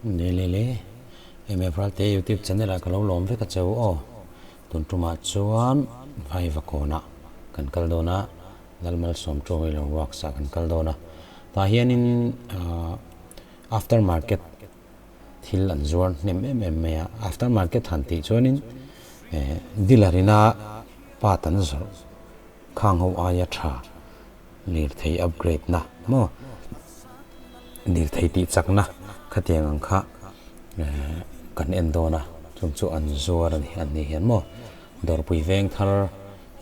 Le le le, MF Ralte YouTube channel ah ka lo lawm vek a che u aw. Tun tumah chuan Vaivakawnah kan kal dawn a, Lalmalsawm Two Wheeler Works ah kan kal dawn a. Tah hianin after market thil an zuar hnem em em mai a, after market han tih chuanin dealer ina part an zawrh khang ho aia tha lirthei upgrade na maw lirthei tih chakna khatiang ang kha kan en dawn a chung chu an zuar a ni an ni hian maw dawrpui veng thar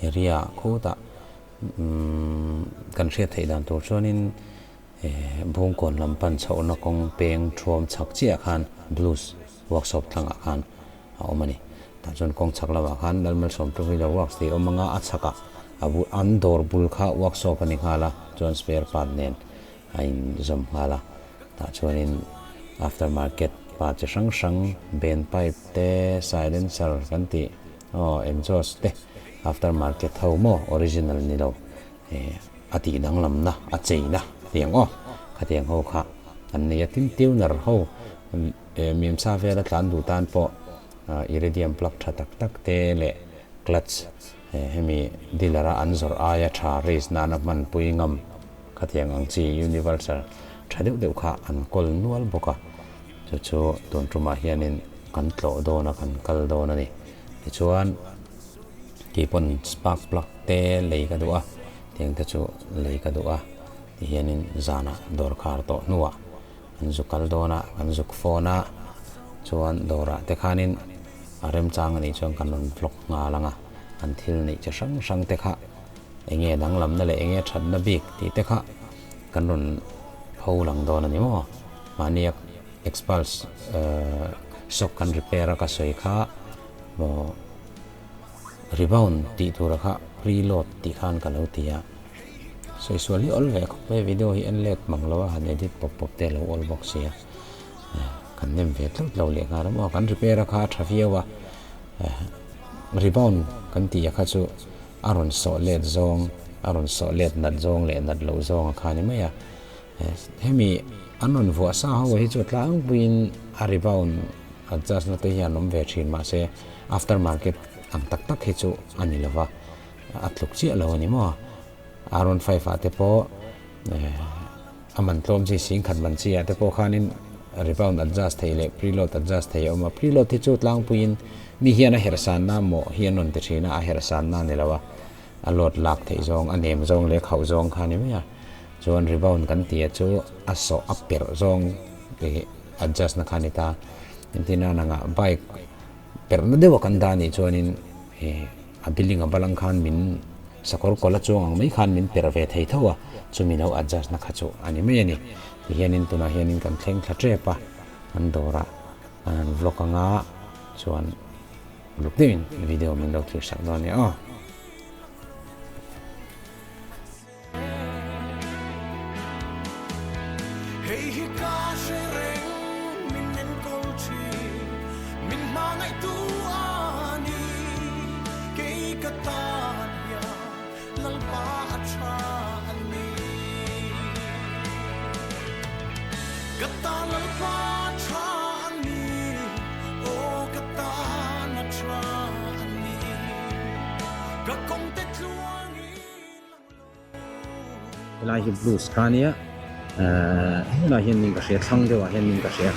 area ah khutah umm kan hriat theih dan tur chuanin Bungkawn lam pan chhohna kawng peng thuam chhak chiah khan Blues workshop thlangah khan a awm a ni. Tah chuan kawng chhak lamah khan Lalmalsawm Two Wheeler Works tih a awm anga a chhakah a bul an dawr bul kha workshop a ni nghal a, chuan spare part nen a inzawm nghal a. Tah chuanin after market part chi hrang hrang band pipe te, silencer kan tih aw exhaust te after market ho maw original ni lo a tih danglamna a cheina tiang aw khatiang ho kha an nei a tin tuner ho mimsa vela tlan duh tan pawh iridium plug tha tak tak te leh clutch hemi dealer a an zawrh aia tha race nana hmanpui ngam khatiang ang chi universal tha deuh deuh kha an kawl nual bawk a chu chu tun tumah hianin kan tlawh dawn a kan kal dawn a ni tichuan. Kei pawn spark plug te lei ka duh a, tiang te chu lei ka duh a ti hianin zanah dawr khar tawh hnuah kan zuk kal dawn a, kan zuk phone a, chuan dawrah te khanin a remchang anih chuan kan rawn vlog nghal ang a, kan thil neih chi hrang hrang te kha enge danglamna leh enge thatna bik tih te kha kan rawn pho lang dawn a ni maw? Mahnia Xpulse shock kan repair a ka sawi kha maw? Rebound tih tura kha preload tih khan ka lo ti a, sawi sual hi awl ve khawp mai, video hi en let mang lo a, han edit pawp pawp te a lo awl bawk sia, kan nem ve tlat lo leh nghal a maw, kan repair a kha a tha viau a, rebound kan tih a kha chu a rawn sawh let zawng, a rawn sawh let nat zawng leh nat loh zawng a kha ni mai a, hemi an rawn vuah sa ho hi chu tlangpuiin a rebound adjust na te hi an awm ve thin mahse after market ang tak tak hi chu a ni lova a tluk chiah lo a ni maw R 15 ah te pawh a man tlawm chi singkhat man chi ah te pawh khanin rebound adjust thei leh preload adjust thei a awm a preload hi chu tlangpuiin mi hian a herh san na maw hi an rawn ti thin a a herh san na a ni lo a a load lak theih zawng a nem zawng leh khauh zawng kha a ni mai a chuan rebound kan tih ah chu a sawh a perh zawng adjust na kha a ni ta entirna nangah bike perhna deuh a kan dah anih chuanin ih a building a balang khan min sakawr kawla chuang ang mai khan min perh ve thei tho a chumi lo adjust na kha chu a ni mai a ni tihianin tunah hianin kan thleng thla tep a an dawrah an han vlog anga chuan uluk deuhin video min lo thlir sak dawn a nia aw. Helai hi blues kha ania ehh helai hian min ka hria thlang deuh ah hian min ka hria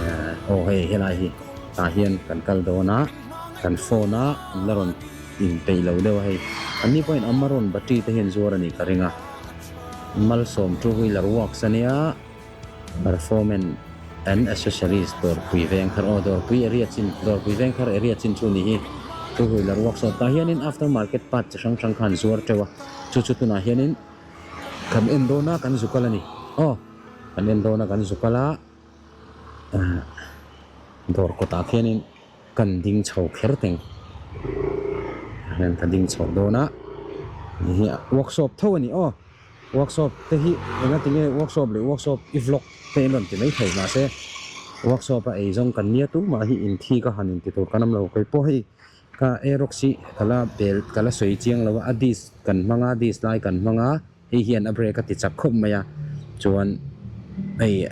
ehh aw hei helai hi tah hian kan kal dawn a kan phone a an la rawn inpeih lo deuh a hei an ni pawhin amaron battery te hian zuar a nih ka ring a malsawm two wheeler works ania performance and accessories dawrpui veng thar aw dawrpui area chin dawrpui veng thar area chin chu ni hi two wheeler workshop tah hianin after market part chi hrang hrang khan zuar teuh a chu chu tunah hianin kan en dawn a kan zu kal a ni aw kan en dawn a kan zu kal a ah dawr kawtah khianin kan ding chho kher teng hian ka ding chho dawn a ni hi workshop tho a ni aw. Workshop te hi enga tinge workshop leh workshop i vlog te in rawn ti mai thei mahse workshop a eizawng kan nia tumah hi inthi ka han inti tur kan awm lo kei pawh hei ka aerox hi ka la bel ka la sawi chiang lo a a disc kan hmang a disc lai kan hmang a hei hian a brake a ti chak khawp mai a chuan Hei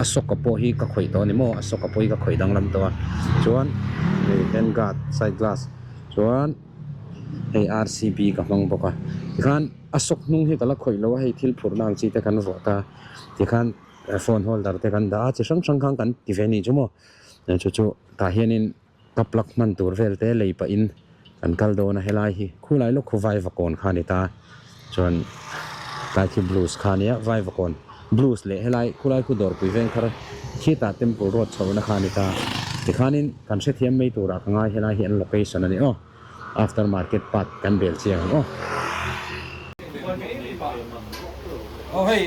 a sock a pawh hi ka khawih tawh a ni maw a sock a pawh hi ka khawih danglam tawh a chuan hei hand guard side glass chuan hei R_C_B ka hmang bawk a tikhan a sock hnung hi ka la khawih lo a hei thil phurh na ang chi te kan vuah ta tikhan phone holder te kan dah a chi hrang hrang khan kan ti ve a nih chu maw chu chu tah hianin ka plug hman tur vel te lei pahin kan kal dawn a helai hi khulai lawk khu vaivakawn kha a ni ta chuan tlai khi blues kha a nia vaivakawn blues leh helai khulai khu dawrpui veng thar khitah temple road chhohna kha a ni ta tikhanin kan hrethiam mai turah ka ngai helai hi an location a ni aw after market part kan bel chiang ang aw. Aw hei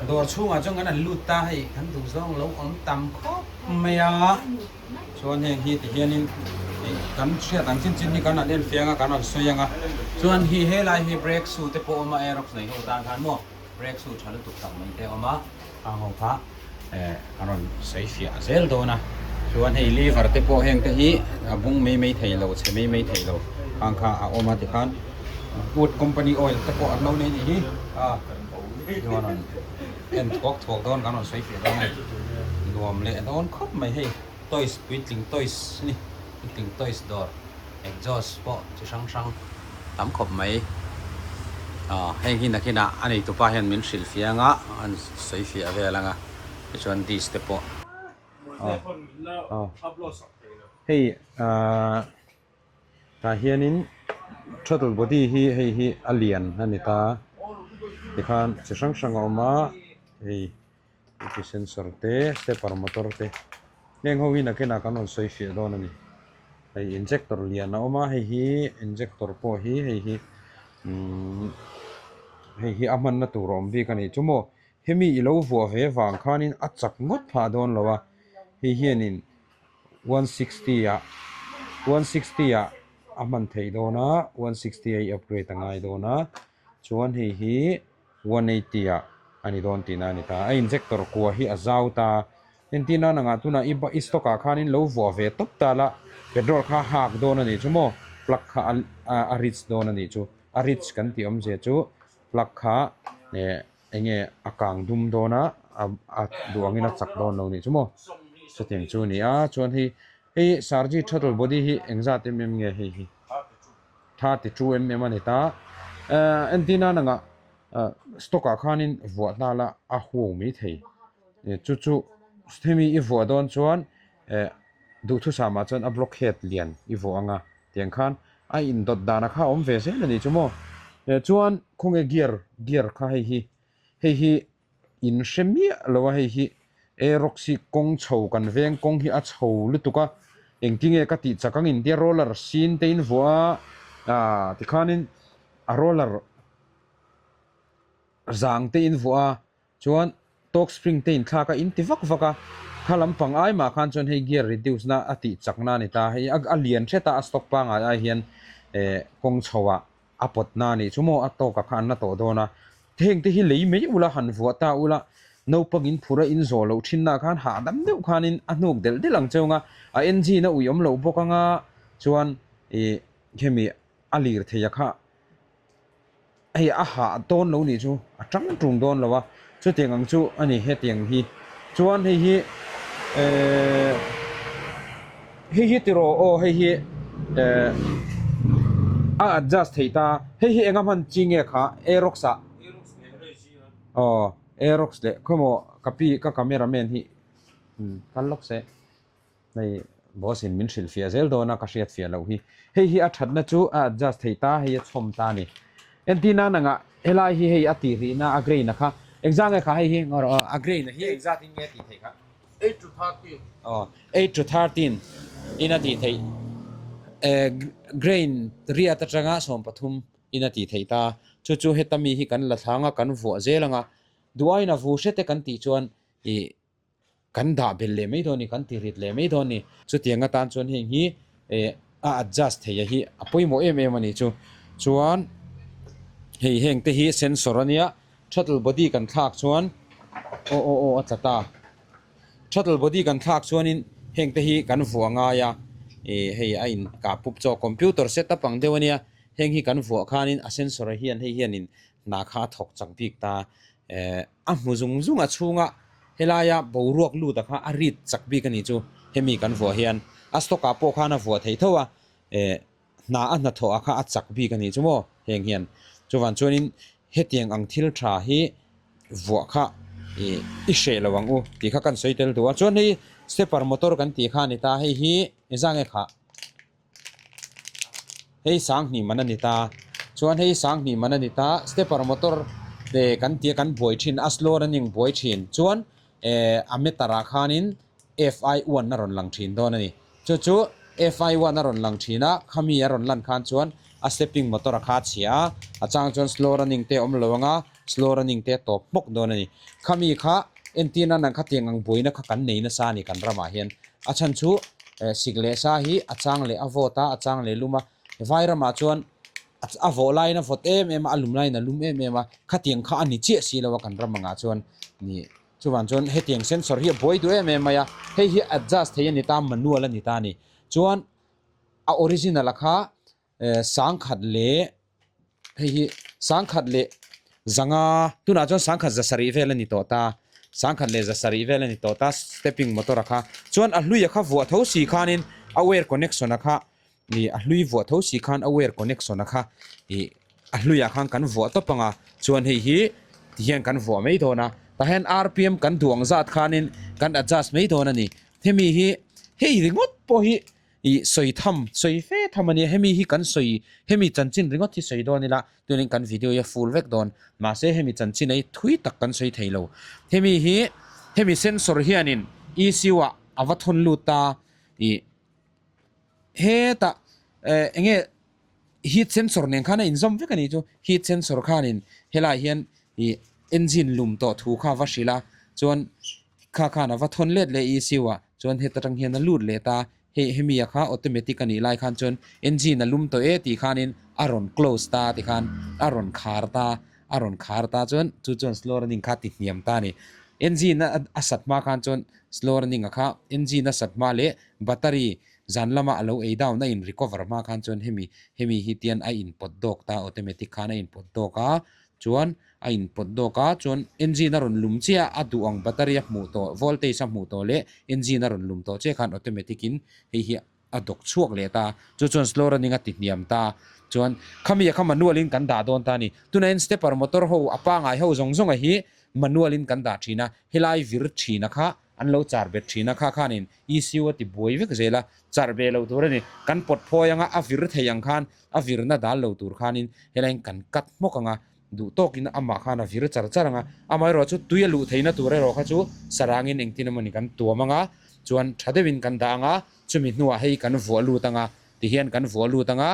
dawr chhungah chuan kan han lut ta hei kan duh zawng lo awm tam khawp mai a. Chuan heng hi ti hianin kan hriat ang chin chin hi kan han en fiang a, kan rawn sawi ang a. Chuan hi helai hi brake shoe te pawh a awm a, Aerox nei ho tan khan maw brake shoe tha lutuk tak mai te a awm a, khang ho kha kan rawn sawi fiah zel dawn a. Chuan hei lever te pawh heng te hi a bung mai mai thei lo, chhe mai mai thei lo khang kha a awm a tikhan Wood company oil te pawh an lo nei nih hi a chuan rawn en thuak thuak dawn kan rawn sawi fiah dawn a ni nuam leh dawn khawp mai hei toys puitling toys a ni puitling toys dawr exhaust pawh chi hrang hrang tam khawp mai ah heng hi nakinah a neitupa hian min hrilh fiang a an sawi fiah vel ang a tichuan dish te pawh ah hei ah Tah hianin throttle body hi hei hi a lian a ni ta tikhan chi hrang hrang a awm a hei ti sensor te stepper motor te heng ho hi nakinah kan rawn sawi fiah dawn a ni hei injector lian a awm a hei hi injector pawh hi hei hi umm hei hi a hmanna tur a awm bik a nih chu maw hemi i lo vuah ve vang khanin a chak ngawt phah dawn lo a hei hianin. 160 ah 160 ah a hman theih dawn a 160 a i upgrade a ngai dawn a chuan hei hi 180 ah a ni dawn tihna a ni ta a injector kua hi a zau ta entir nan angah tunah i i stock ah khanin lo vuah ve tawp ta la petrol kha a hak dawn a nih chu maw plug kha a a rich dawn a nih chu a rich kan tih awmzia chu plug kha eh Enge a kang dum dawn a a duh angin a chak dawn lo nih chu maw chutiang chu a ni a chuan hei hei sarji throttle body hi engzat em em nge hei hi 32 mm a ni ta ehh entir nan angah stock ah khanin vuah hnal a a huau mai thei chu chu hemi i vuah dawn chuan eh duhthusam ah chuan a block head lian i vuah ang a tiang khan a indawt dana kha a awm ve zel a nih chu maw chuan khawnge gear gear kha hei hi hei hi in hre miah lo a hei hi Aerox hi kawng chho kan veng kawng hi a chho lutuk a engtinge ka tih chak ang intia roller sin te in vuah a ah tikhanin a roller zang te in vuah a. Chuan talk spring te in thlak a in ti vak vak a, kha lampang ai mah khan chuan hei gear reduce na a tih chak na a ni ta, hei a lian hret a a stock pangai ai hian eh kawng chho ah a pawt na a nih chu maw a tawk ah kha an la tawh dawn a, heng te hi lei mai ula han vuah ta ula naupang in phur a in zawh loh thin na khan hahdam deuh khan in a hnuk delh delh ang cheu ang a, a engine a ui awm loh bawk ang a chuan ih hemi a lir thei a kha. Hei a hah dawn lo nih chu a tang tung dawn lo a chutiang ang chu a ni hetiang hi chuan hei hi ehh hei hi tiraw aw hei hi ehh a adjust theih ta hei hi enga hman chi nge kha aerox ah aw aerox leh khawmaw ka pi ka camera man hi kal lawk se. Hei boss in min hrilh fiah zel dawn a ka hriat fiah loh hi. Hei hi a thatna chu a adjust theih ta hei a chhawm ta a ni. Entir nan anga helai hi hei a tih rihna a grain a kha engzah nge kha hei hi ngaw rawh aw a grain a hi engzat in nge a tih theih kha? 8 to 13. Aw 8 to 13 in a tih theih eh grain riat atanga 13 in a tih theih ta. Chu chu heta mi hi kan la thlang a kan vuah zel anga duain a vu hrete kan tih chuan ih Kan dah belh leh mai dawn a ni, kan ti rit leh mai dawn a ni. Chutiang atan chuan heng hi eh a adjust theih a hi a pawimawh em em a ni chu. Chuan hei heng te hi sensor a nia, throttle body kan thlak chuan aw aw aw a tla ta. Throttle body kan thlak chuanin heng te hi kan vuah ngai a, ih hei a in kah pup chaw computer setup ang deuh a nia, heng hi kan vuah khanin a sensor hian hei hianin hna kha a thawk chak bik ta. Eh a hmu zung zung a chhunga helaia boruak lut a kha a rit chak bik a nih chu hemi kan vuah hian a stock ah pawh khan a vuah theih tho a eh hna a hnathawh ah kha a chak bik a nih chu maw heng hian chuvan chuanin hetiang ang thil tha hi vuah kha ih i hreh lo ang u tih kha kan sawi tel duh a chuan hei stepper motor kan tih kha a ni ta hei hi engzah nge khah. Hei sanghnih man a ni ta chuan hei sanghnih man a ni ta stepper motor te kan tia kan buai thin a slow running buai thin chuan eh a meter ah khanin F_I one a rawn lang thin dawn a ni chu chu F_I one a rawn lang thin a khami a rawn lan khan chuan a stepping motor a kha chhia a a chang chuan slow running te a awm lo ang a slow running te a tawp hmawk dawn a ni khami kha entir nan ang khatiang ang buaina kha kan nei nasa a ni kan ramah hian a chhan chu eh sik leh sa hi a chang leh a vawt a a chang leh lum a vai ramah chuan a vawh laiin a vawt em em a a lum laiin a lum em em a khatiang kha a ni chiah si lo a kan ram angah chuan ni chuvang chuan hetiang sensor hi a buai duh em em mai a hei hi adjust thei a ni ta manual a ni ta a ni chuan a original a kha eh sangkhat leh hei hi sangkhat leh zanga tunah chuan sangkhat za sarih vel a ni tawh ta sangkhat leh za sarih vel a ni tawh ta stepping motor a kha chuan a hlui a kha vuah tho si khanin a wire connection a kha ih a hlui vuah tho si khan a wire connection a kha ih a hluiah khan kan vuah tawp ang a chuan hei hi ti hian kan vuah mai dawn a tah hian R_P_M kan duh ang zat khanin kan adjust mai dawn a ni hemi hi hei ringawt pawh hi. Ih sawi tham, sawi fe tham a nia, hemi hi kan sawi, hemi chanchin ringawt hi sawi dawn ila, tunin kan video hi a full vek dawn, mahse hemi chanchin ei thui tak kan sawi thei lo. Hemi hi, hemi sensor hianin ECU ah a va thawn lut ta, ih hetah eh eng nge heat sensor nen khan a inzawm vek a nih chu, heat sensor khanin helaiah hian ih engine lum tawh thu kha a va hrilh a, chuan Kha khan a va thawn let leh ECU ah chuan heta tang hian a lut leh ta, hei hemi a kha automatic a nih lai khan chuan engine a lum tawh e tih khanin a rawn close ta ti khan a rawn khar ta, a rawn khar ta chuan chu chuan slow running kha ti hniam ta a ni. Engine a a sat hma khan chuan slow running a kha engine a sat hma leh battery zan lama a lo ei down a in recover hma khan chuan hemi hemi hi tian a in pawt dawk ta automatic khan a in pawt dawk a chuan a in pawt dawk a chuan engine a rawn lum chiah a duh ang battery a hmuh tawh voltage a hmuh tawh leh engine a rawn lum tawh chiah khan automatic in hei hi a dawk chhuak leh ta chu chuan slow running a ti hniam ta chuan khami a kha manual in kan dah dawn ta a ni tunah hian stepper motor ho a pangai ho zawng zawng a hi manual in kan dah thin a helai vir thin a kha an lo char bet thin a kha khanin E_C_U a ti buai vek zel a char ve lo tur a ni kan pawt phawi anga a vir thei ang khan a virna dal lo tur khanin helaiin kan cut hmawk ang a, duh tawkin amah khan a vir char char ang a, amaherawh chu tui a luh theihna tur erawh kha chu sarangin engtin emawni kan tuam ang a, chuan tha deuhin kan dah ang a, chumi hnuah hei kan vuah lut ang a, tihian kan vuah lut ang a,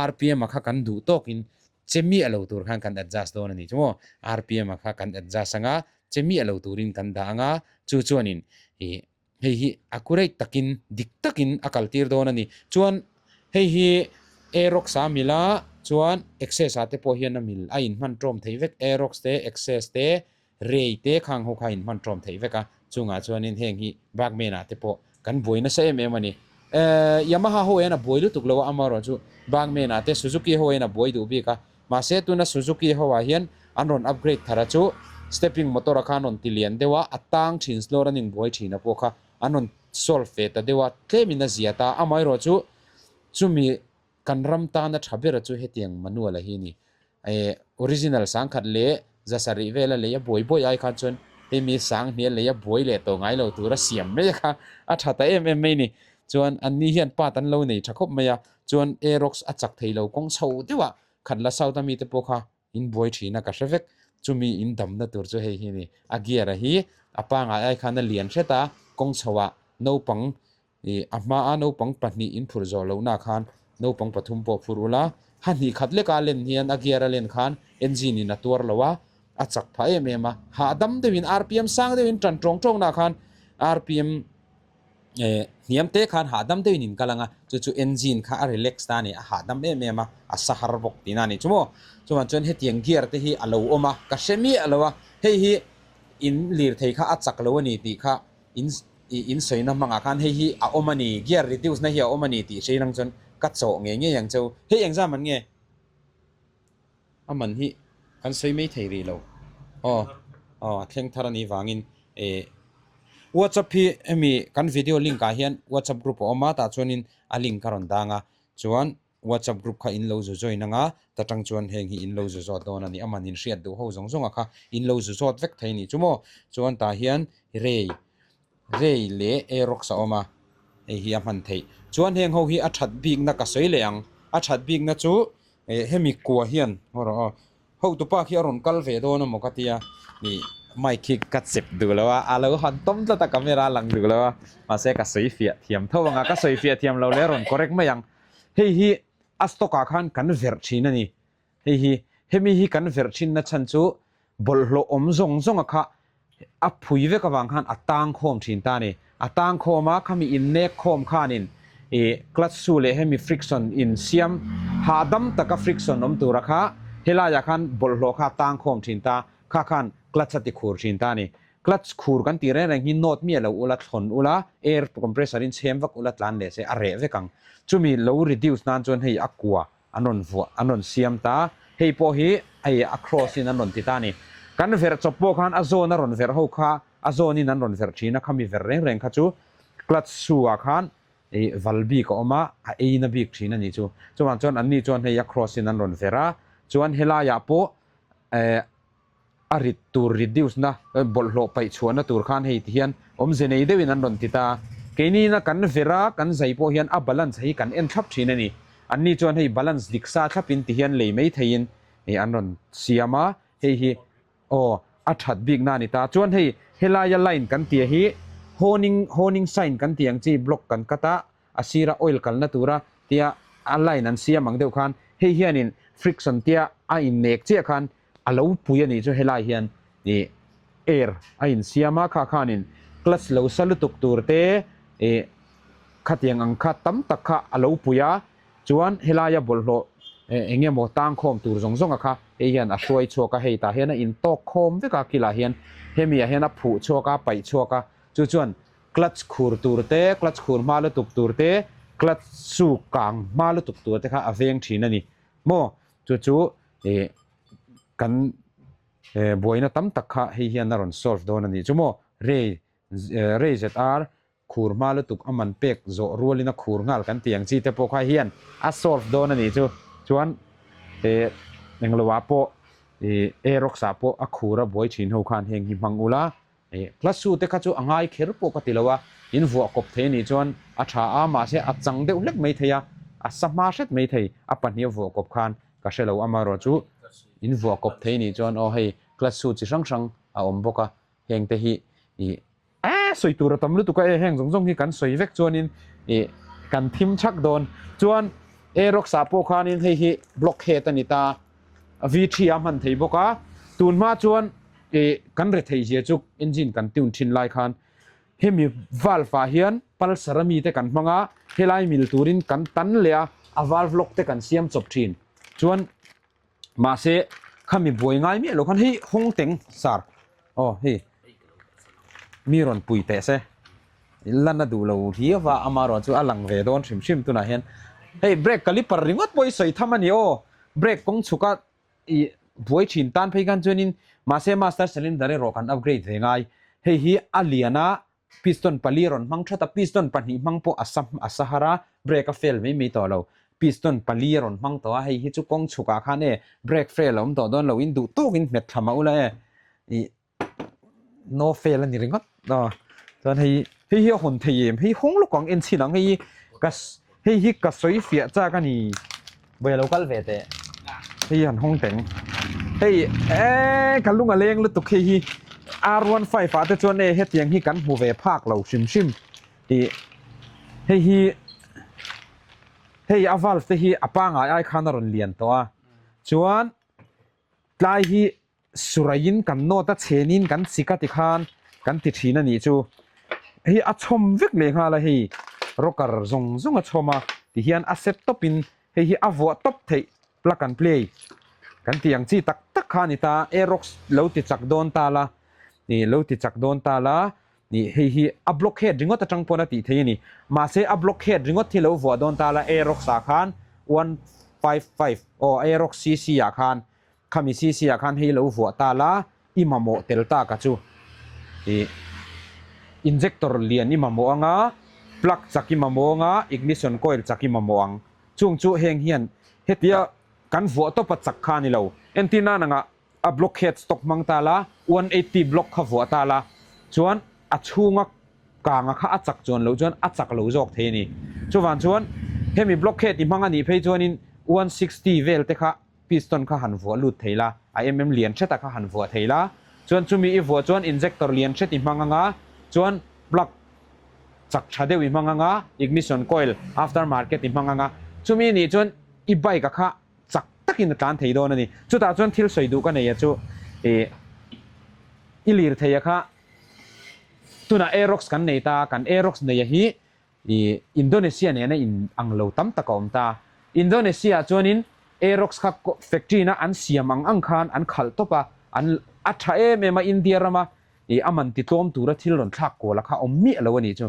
R_P_M a kha kan duh tawkin che miah lo tur khan kan adjust dawn a ni chu maw, R_P_M a kha kan adjust ang a, che miah lo turin kan dah ang a, chu chuanin ih. Hei hi accurate takin dik takin a kaltir dawn a ni. Chuan hei hi Aerox a mil a, chuan Access ah te pawh hian a mil a inhman tawm theih vek. Aerox te, Access te, Ray te khang ho kha a inhman tawm theih vek a. Chungah chuanin heng hi Bagman ah te pawh kan buai nasa em em a ni. Yamaha ho hian a buai lutuk lo a, amaherawhchu Bagman ah te Suzuki ho hian a buai duh bik a. Mahse tuna Suzuki ho ah hian an rawn upgrade thar a chu stepping motor a kha an rawn ti lian deuh a, a tang thin slow running buai thin a pawh kha an rawn solve ve ta deuh a, tlem in a zia ta. Amaherawh chu chumi kan ram tana tha ber chu hetiang manual a hi a ni. Eh original sangkhat leh zasarih vel a lei a buai buai ai khan chuan hemi sanghnih a lei a buai leh tawh ngai lo tur a siam mai kha a tha ta em em mai a ni. Chuan an ni hian part an lo nei tha khawp mai a, chuan Aerox a chak thei lo kawng chho deuh ah khat la south ami te pawh kha in buai thin a ka hre vek, chumi in damna tur chu hei hi a ni. A gear a hi a pangai ai khan a lian hret a, kawng chho ah naupang ih a hma a naupang pahnih in phurh zawh loh na khan naupang pathum pawh phur ula, ha hnih khat lek a len hian a gear a len khan engine in a tuar lo a, a chak phah em em a, hahdam deuh in R_P_M sang deuh in tan tawng tawng na khan R_P_M Eh hniam te khan hahdam deuhin in kal ang a, chu chu engine kha a relax ta a ni, a hahdam em em a, a sa har bawk tihna a ni chu maw. Chuan chuan hetiang gear te hi a lo awm a, ka hre miah lo a, hei hi in lirthei kha a chak lo a ni tih kha in in sawina hmangah khan hei hi a awm a ni, gear reduce na hi a awm a ni tih hre ilang chuan ka chawh ngei ngei ang cheu. Hei engzam an nge? A man hi kan sawi mai thei rih lo aw. Aw a thleng thar a nih vangin eh WhatsApp hi hemi kan video link ah hian WhatsApp group a awm a tah chuanin a link a rawn dang a chuan WhatsApp group kha in lo zu join anga ta tang chuan heng hi in lo zu zawt dawn a ni aman in hriat duh ho zawng zawng a kha in lo zu zawt vek thei a nih chu maw chuan tah hian rei rei leh aerox a awm a hei hi a hman theih chuan heng ho hi a that bikna ka sawi leh ang a that bikna chu eh hemi kua hian haw rawh aw. Hotupa khi a rawn kal ve dawn emaw ka tia, ih mic khi ka chep duh lo a, a lo han tawm tlat a camera a lang duh lo a, mahse ka sawi fiah thiam tho ang a, ka sawi fiah thiam lo leh a rawn correct mai ang. Hei hi a stock ah khan kan verh thin a ni, hei hi hemi hi kan verh thin na chhan chu bawlhhlawh awm zawng zawng a kha a phui vek avang khan a tang khawm thin ta a ni. A tang khawm a, khami innek khawm khanin ih clutch shoe leh hemi friction in siam hahdam taka friction awm tura kha helaiah khan bawlhhlawh kha a tang khawm thin ta, kha khan clutch a ti khur thin ta a ni. Clutch khur kan tih reng reng hi nawt miah lo ula, thlawn ula, air compressor in chhem vak ula tlan leh se a reh vek ang. Chumi lo reduce nan chuan hei a kua an rawn vuah, an rawn siam ta. Hei pawh hi hei a cross in an rawn ti ta a ni. Kan verh chawp pawh khan a zawn a rawn verh ho kha a zawn in an rawn verh thin a, khami verh reng reng kha chu clutch shoe ah khan ih val bik a awm a, a ei na bik thin a nih chu. Chuvang chuan anni chuan hei a cross in an rawn verh a, chuan helaiah pawh eh a rit tur reduce na bawlhhlawh paih chhuahna tur khan hei ti hian awmze nei deuhin an rawn ti ta. Keini na kan ver a, kan zai pawh hian a balance hi kan en thlap thin a ni. Anni chuan hei balance dik sa thlapin ti hian lei mai theiin hei an rawn siam a, hei hi aw a that bik na a ni ta. Chuan hei helaia line kan tia hi honing honing sign kan tih ang chi block kan cut a, a sira oil kalna tura tia a line an siam ang deuh khan hei hianin friction tia a innek chiah khan A lo pui a nih chu helai hian ih air a insiam a, kha khanin clutch lo sa lutuk tur te ih khatiang ang kha tam tak kha a lo pui a, chuan helaia bawlhhlawh eng emaw tang khawm tur zawng zawng a kha hei hian a hruai chhuak a, hei tah hian a intawk khawm vek a, kilah hian hemi ah hian a phuh chhuak a, paih chhuak a, chu chuan clutch khur tur te, clutch khur hma lutuk tur te, clutch su kang hma lutuk tur te kha a veng thin a ni maw, chu chu Ih kan buaina tam tak kha hei hian a rawn solve dawn a nih chu maw? Rei rei ZR khur hma lutuk a man pek zawh rualin a khur nghal kan tih ang chi te pawh kha hian a solve dawn a nih chu. Chuan ih englo ah pawh ih Aerox ah pawh a khur a buai thin ho khan heng hi hmang ula ih class two te kha chu a ngai kher pawh ka ti lo a, in vuah kawp thei a nih chuan a tha a mahse a chang deuh hlek mai thei a, a sa hma hret mai thei a pahnih a vuah kawp khan Ka hre lo amaherawh chu in vuah kawp thei nih chuan aw hei clutch shoe chi hrang hrang a awm bawk a, heng te hi ih eh sawi tur a tam lutuk a e heng zawng zawng hi kan sawi vek chuanin ih kan thim chhak dawn chuan Aerox ah pawh khanin hei hi block head a ni ta V3 a hman thei bawk a, tun hma chuan ih kan rethei zia chu engine kan tune thin lai khan Hemi valve ah hian pulsar a mite kan hmang a, helai mil turin kan tan leh a, a valve lock te kan siam chawp thin. Chuan mahse khami buai ngai miah lo khan hei hawng teng sar aw hei mi rawn pui teh se lan a duh lo hiau a, amaherawh chu a lang ve dawn hrim hrim tunah hian hei brake caliper ringawt pawh i sawi tham a ni aw, brake kawng chhuk a I buai thin tan phei khan chuanin mahse master cylinder erawh kan upgrade ve ngai. Hei hi a lian a, piston pali rawn hmang that a, piston pahnih hmang pawh a sa a sa har a, brake a fail mai mai tawh lo. Piston pali a rawn hmang tawh a, hei hi chu kawng chhukah khan e brake fail a awm tawh dawn lo, in duh tawkin hmet thla mah ula e. Ih no fail a ni ringawt a, chuan hei hei hi a hawn thei em hei hawng lawk ang en chhin ang hei ka hei hi ka sawi fiah chak a ni vawi a lo kal ve teh hei han hawng teng hei eee ka lung a leng lutuk hei hi R 15 ah te chuan e hetiang hi kan hmu ve phak lo hrim hrim ih hei hi hei a valve te hi a pangai ai khan a rawn lian tawh a chuan tlai hi Suraiin kan nawt a chhenin kan chik a tikhan kan ti thin a nih chu. Hei a chhawm vek leh nghal a hei rocker zawng zawng a chhawm a tihian a set tawpin hei hi a vuah tawp theih plug and play kan tih ang chi tak tak kha a ni ta Aerox lo ti chak dawn ta la ih lo ti chak dawn ta la ih hei hi a block head ringawt atang pawn a tih theih a ni mahse a block head ringawt hi lo vuah dawn ta la Aerox ah khan 155 aw Aerox cc ah khan Khami CC ah khan hei lo vuah ta la, i mamawh tel tak a chu ih injector lian i mamawh anga plug chak i mamawh anga ignition coil chak i mamawh ang chung chu heng hian hetia kan vuah tawp a chak kha a ni lo entir nan anga a block head stock hmang ta la 180 block kha vuah ta la chuan a chhunga kanga kha a chak chuan loh chuan a chak lo zawk thei a ni chuvang chuan hemi block head i hmang a nih phei chuanin 160 vel te kha piston kha han vuah lut thei la, a mm lian hret a kha han vuah thei la, chuan chumi i vuah chuan injector lian hret i hmang anga, chuan plug chak tha deuh i hmang anga, ignition coil after market i hmang anga, chumi nih chuan i bike a kha chak takin a tlan thei dawn a ni. Chutah chuan thil sawi duh ka nei a chu ih i lir thei a kha tunah Aerox kan nei ta, kan Aerox nei a hi I Indonesia nena in ang lo tam tak a awm ta. Indonesia ah chuanin Aerox kha factory na an siam ang ang khan an khalh tawp a, an a tha em em a India rama i a man ti tlawm tura thil rawn thlak kual a kha awm miah lo a nih chu.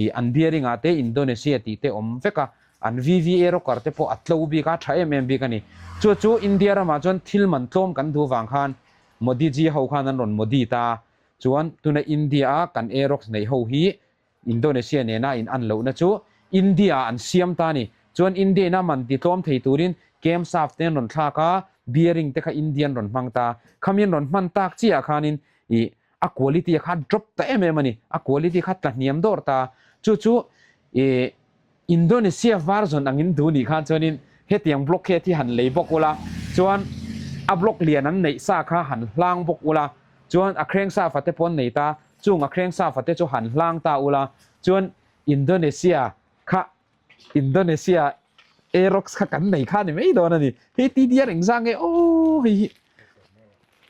I an bearing ah te Indonesia tih te awm vek a, an VV Aerocar te pawh a tlo bik a, a tha em em bik a ni. Chu chu India ramah chuan thil man tlawm kan duh vang khan Modi ji ho khan an rawn Modi ta. Chuan tuna India a kan Aerox neih ho hi Indonesia nena in an lohna chu India ah an siam ta a ni. Chuan India in a man ti tlawm thei turin Kemsaf te an rawn thlak a, bearing te kha India an rawn hmang ta. Khami an rawn hman tak chiah ah khanin ih a quality a kha drop ta em em a ni. A quality kha tla hniam dawr ta. Chu chu ih Indonesia version angin duh nih khan chuanin hetiang blockhead hi han lei bawk ula, chuan a block lian an neih sa kha han hlang bawk ula, chuan a crankshaft te pawh an nei ta. Chung a khreng sa fate chu han hlang ta ula, chuan Indonesia kha Indonesia Aerox kha kan nei kha ni mai dawn a ni. Hei TDR engzah nge aw hei hi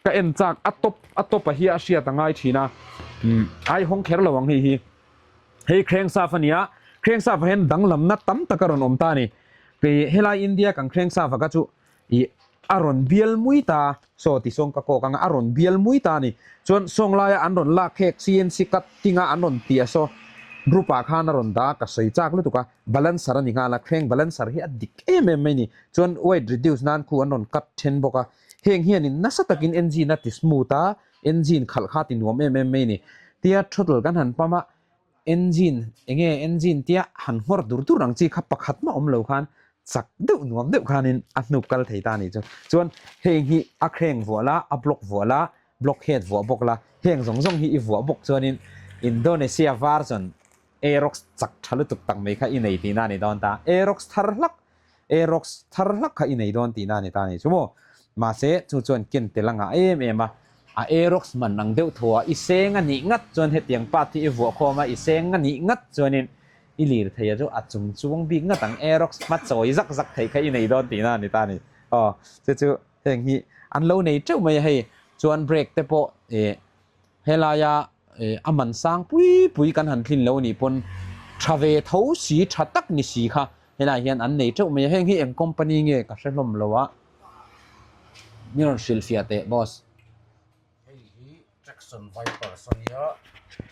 ka en chak a top a top a hi a hriat a ngai thin a, umm ai hawng kher lo ang hei hi. Hei khreng sa fa nia, khreng sa fa hian danglamna tam tak a rawn awm ta a ni. Kei helai India kan khreng sa fa kha chu Ih, a rawn bial mui ta, saw ti sawng ka kawk anga a rawn bial mui ta a ni. Chuan sawng laia an rawn lak khek CNC cutting a an rawn tih a saw group ah khan a rawn dah a, ka sawi chak lutuk a, balancer a ni nghal a, thleng balancer hi a dik em em mai ni. Chuan weight reduce nan khu an rawn cut then bawk a, heng hianin nasa takin engine a ti smooth a, engine khalh kha a ti nuam em em mai ni. Tia throttle kan han pump a, Engine, enge engine tia han nghawr dur dur ang chi kha pakhat mah awm lo khan chak deuh nuam deuh khanin a hnup kal thei ta a nih chu. Chuan heng hi a khreng vuah la, a block vuah la, block head vuah bawk la, heng zawng zawng hi i vuah bawk chuanin Indonesia version Aerox chak tha lutuk tak mai kha i nei tihna a ni dawn ta. Aerox thar hlak, Aerox thar hlak kha i nei dawn tihna a ni ta a nih chu maw. Mahse chu chuan ken tel a ngah em em a. A Aerox man ang deuh tho a, i seng a nih ngat chuan hetiang part hi i vuah khawm a, i seng a nih ngat chuanin i lir thei a chu a chung chuang bik ngat ang Aerox hma chawi zak zak theih kha i nei dawn tihna a ni ta a ni. Aw, chu chu heng hi an lo nei teuh mai a hei, chuan brake te pawh ih helaia ih a man sang pui pui kan han thlin lo anih pawn tha ve tho si tha tak ni si kha helaiah hian an nei teuh mai a, heng hi eng company nge ka hre hlawm lo a. Min rawn hrilhfiah teh boss. Hei hi Traction Vipers a nia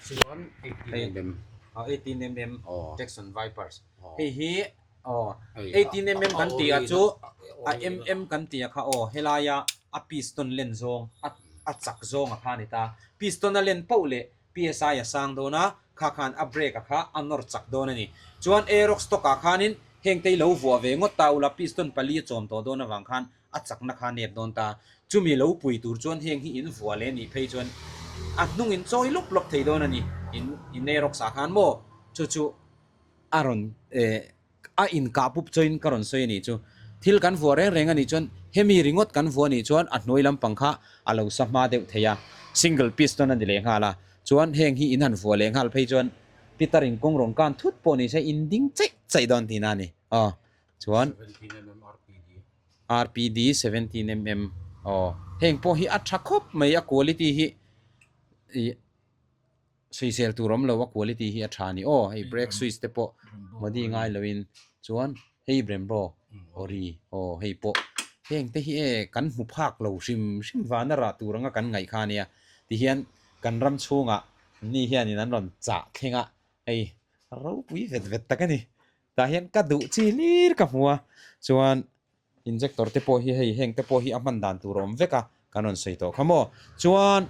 chuan 18mm. Aw 18mm Traction Vipers. Hei hi aw 18mm kan tih ah chu a mm kan tih ah kha aw helaia a piston len zawng a chak zawng a kha a ni ta. Piston a len poh leh psi a sang dawn a, kha khan a brake a kha a nawr chak dawn a ni. Chuan Aerox stock ah khanin heng te hi lo vuah ve ngawt ta ula piston pali a chawm tawh dawn avang khan a chakna kha a nep dawn ta. Chumi lo pui tur chuan heng hi in vuah leh nih phei chuan a hnung in chawi lawp lawp thei dawn a ni. In in Aerox ah khan maw chu chu a rawn eh A inkah pup chawiin ka rawn sawi a nih chu. Thil kan vuah reng reng a nih chuan hemi ringawt kan vuah a nih chuan a hnuai lampang kha a lo sa hma deuh thei a, single piston a ni leh nghal a. Chuan heng hi in han vuah leh nghal phei chuan Peter in kawng rawn kan thut pawh ni se in ding chaih chaih dawn tihna a ni. Aw chuan RPD 17mm aw heng pawh hi a tha khawp mai a quality hi ih. Sawisel tur awm lo a quality hi a tha a ni aw hei brake switch te pawh modi ngai lo in chuan hei Brembo ori aw hei pawh heng te hi e kan hmu phak lo hrim hrim vana rah tur anga kan ngaih kha a nia tihian kan ram chhungah ni hianin an rawn chah thleng a hei ropui vet vet tak a ni tah hian ka duh chi hlir ka hmu a chuan. Injector te pawh hi hei heng te pawh hi a hman dan tur a awm vek a, Kan rawn sawi tawh kha maw. Chuan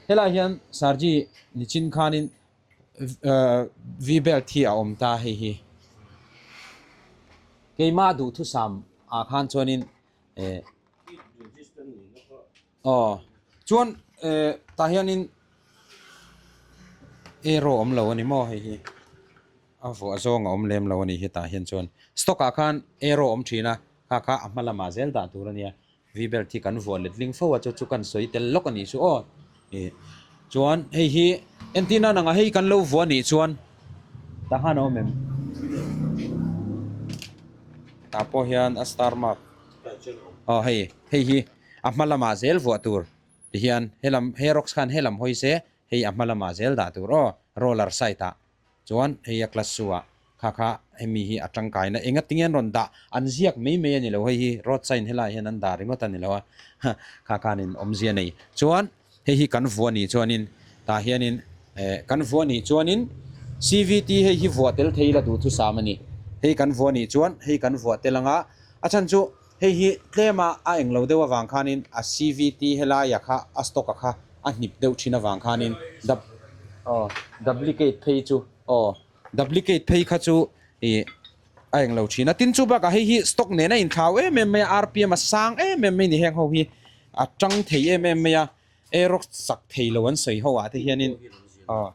helai hian Sarji nichin khanin V-belt hi a awm ta hei hi. Keimah duhthusam ah khan chuanin eh aw chuan eh tah hianin arrow awm lo a ni maw hei hi a vuah zawng a awm lem lo a ni hetah hian chuan stock ah khan arrow awm thin a kha kha a hma lamah zel dah tur a nia. V-belt hi kan vuah letling fo a chu chu kan sawi tel lawk a nih chu aw ih chuan hei hi entir nan anga hei kan lo vuah nih chuan tah khan a awm em tah pawh hian a star mark aw hei hei hi a hma lamah zel vuah tur ti hian helam he rocks khan helam hawi se hei a hma lamah zel dah tur aw roller side ah. Chuan hei a class chu ah kha kha hemi hi a tangkaina enga tinge an rawn dah an ziak mai mai a ni lo hei hi road sign helaiah hian an dah ringawt a ni lo a kha khanin awmzia nei. Chuan hei hi kan vuah nih chuanin tah hianin eh kan vuah nih chuanin CVT hei hi vuah tel thei la duhthusam a ni. Hei kan vuah nih chuan hei kan vuah tel anga a chhan chu hei hi tlema a englo deuh avang khanin a CVT helaia kha a stock a kha a hnip deuh thin avang khanin dap aw duplicate phei chu aw duplicate phei kha chu ih a englo thin a tin chu bakah hei hi stock nen a inthlau em em mai a rpm a sang em em mai ni heng ho hi a tang thei em em mai a aerox chak thei lo an sawi ho ah te hianin aw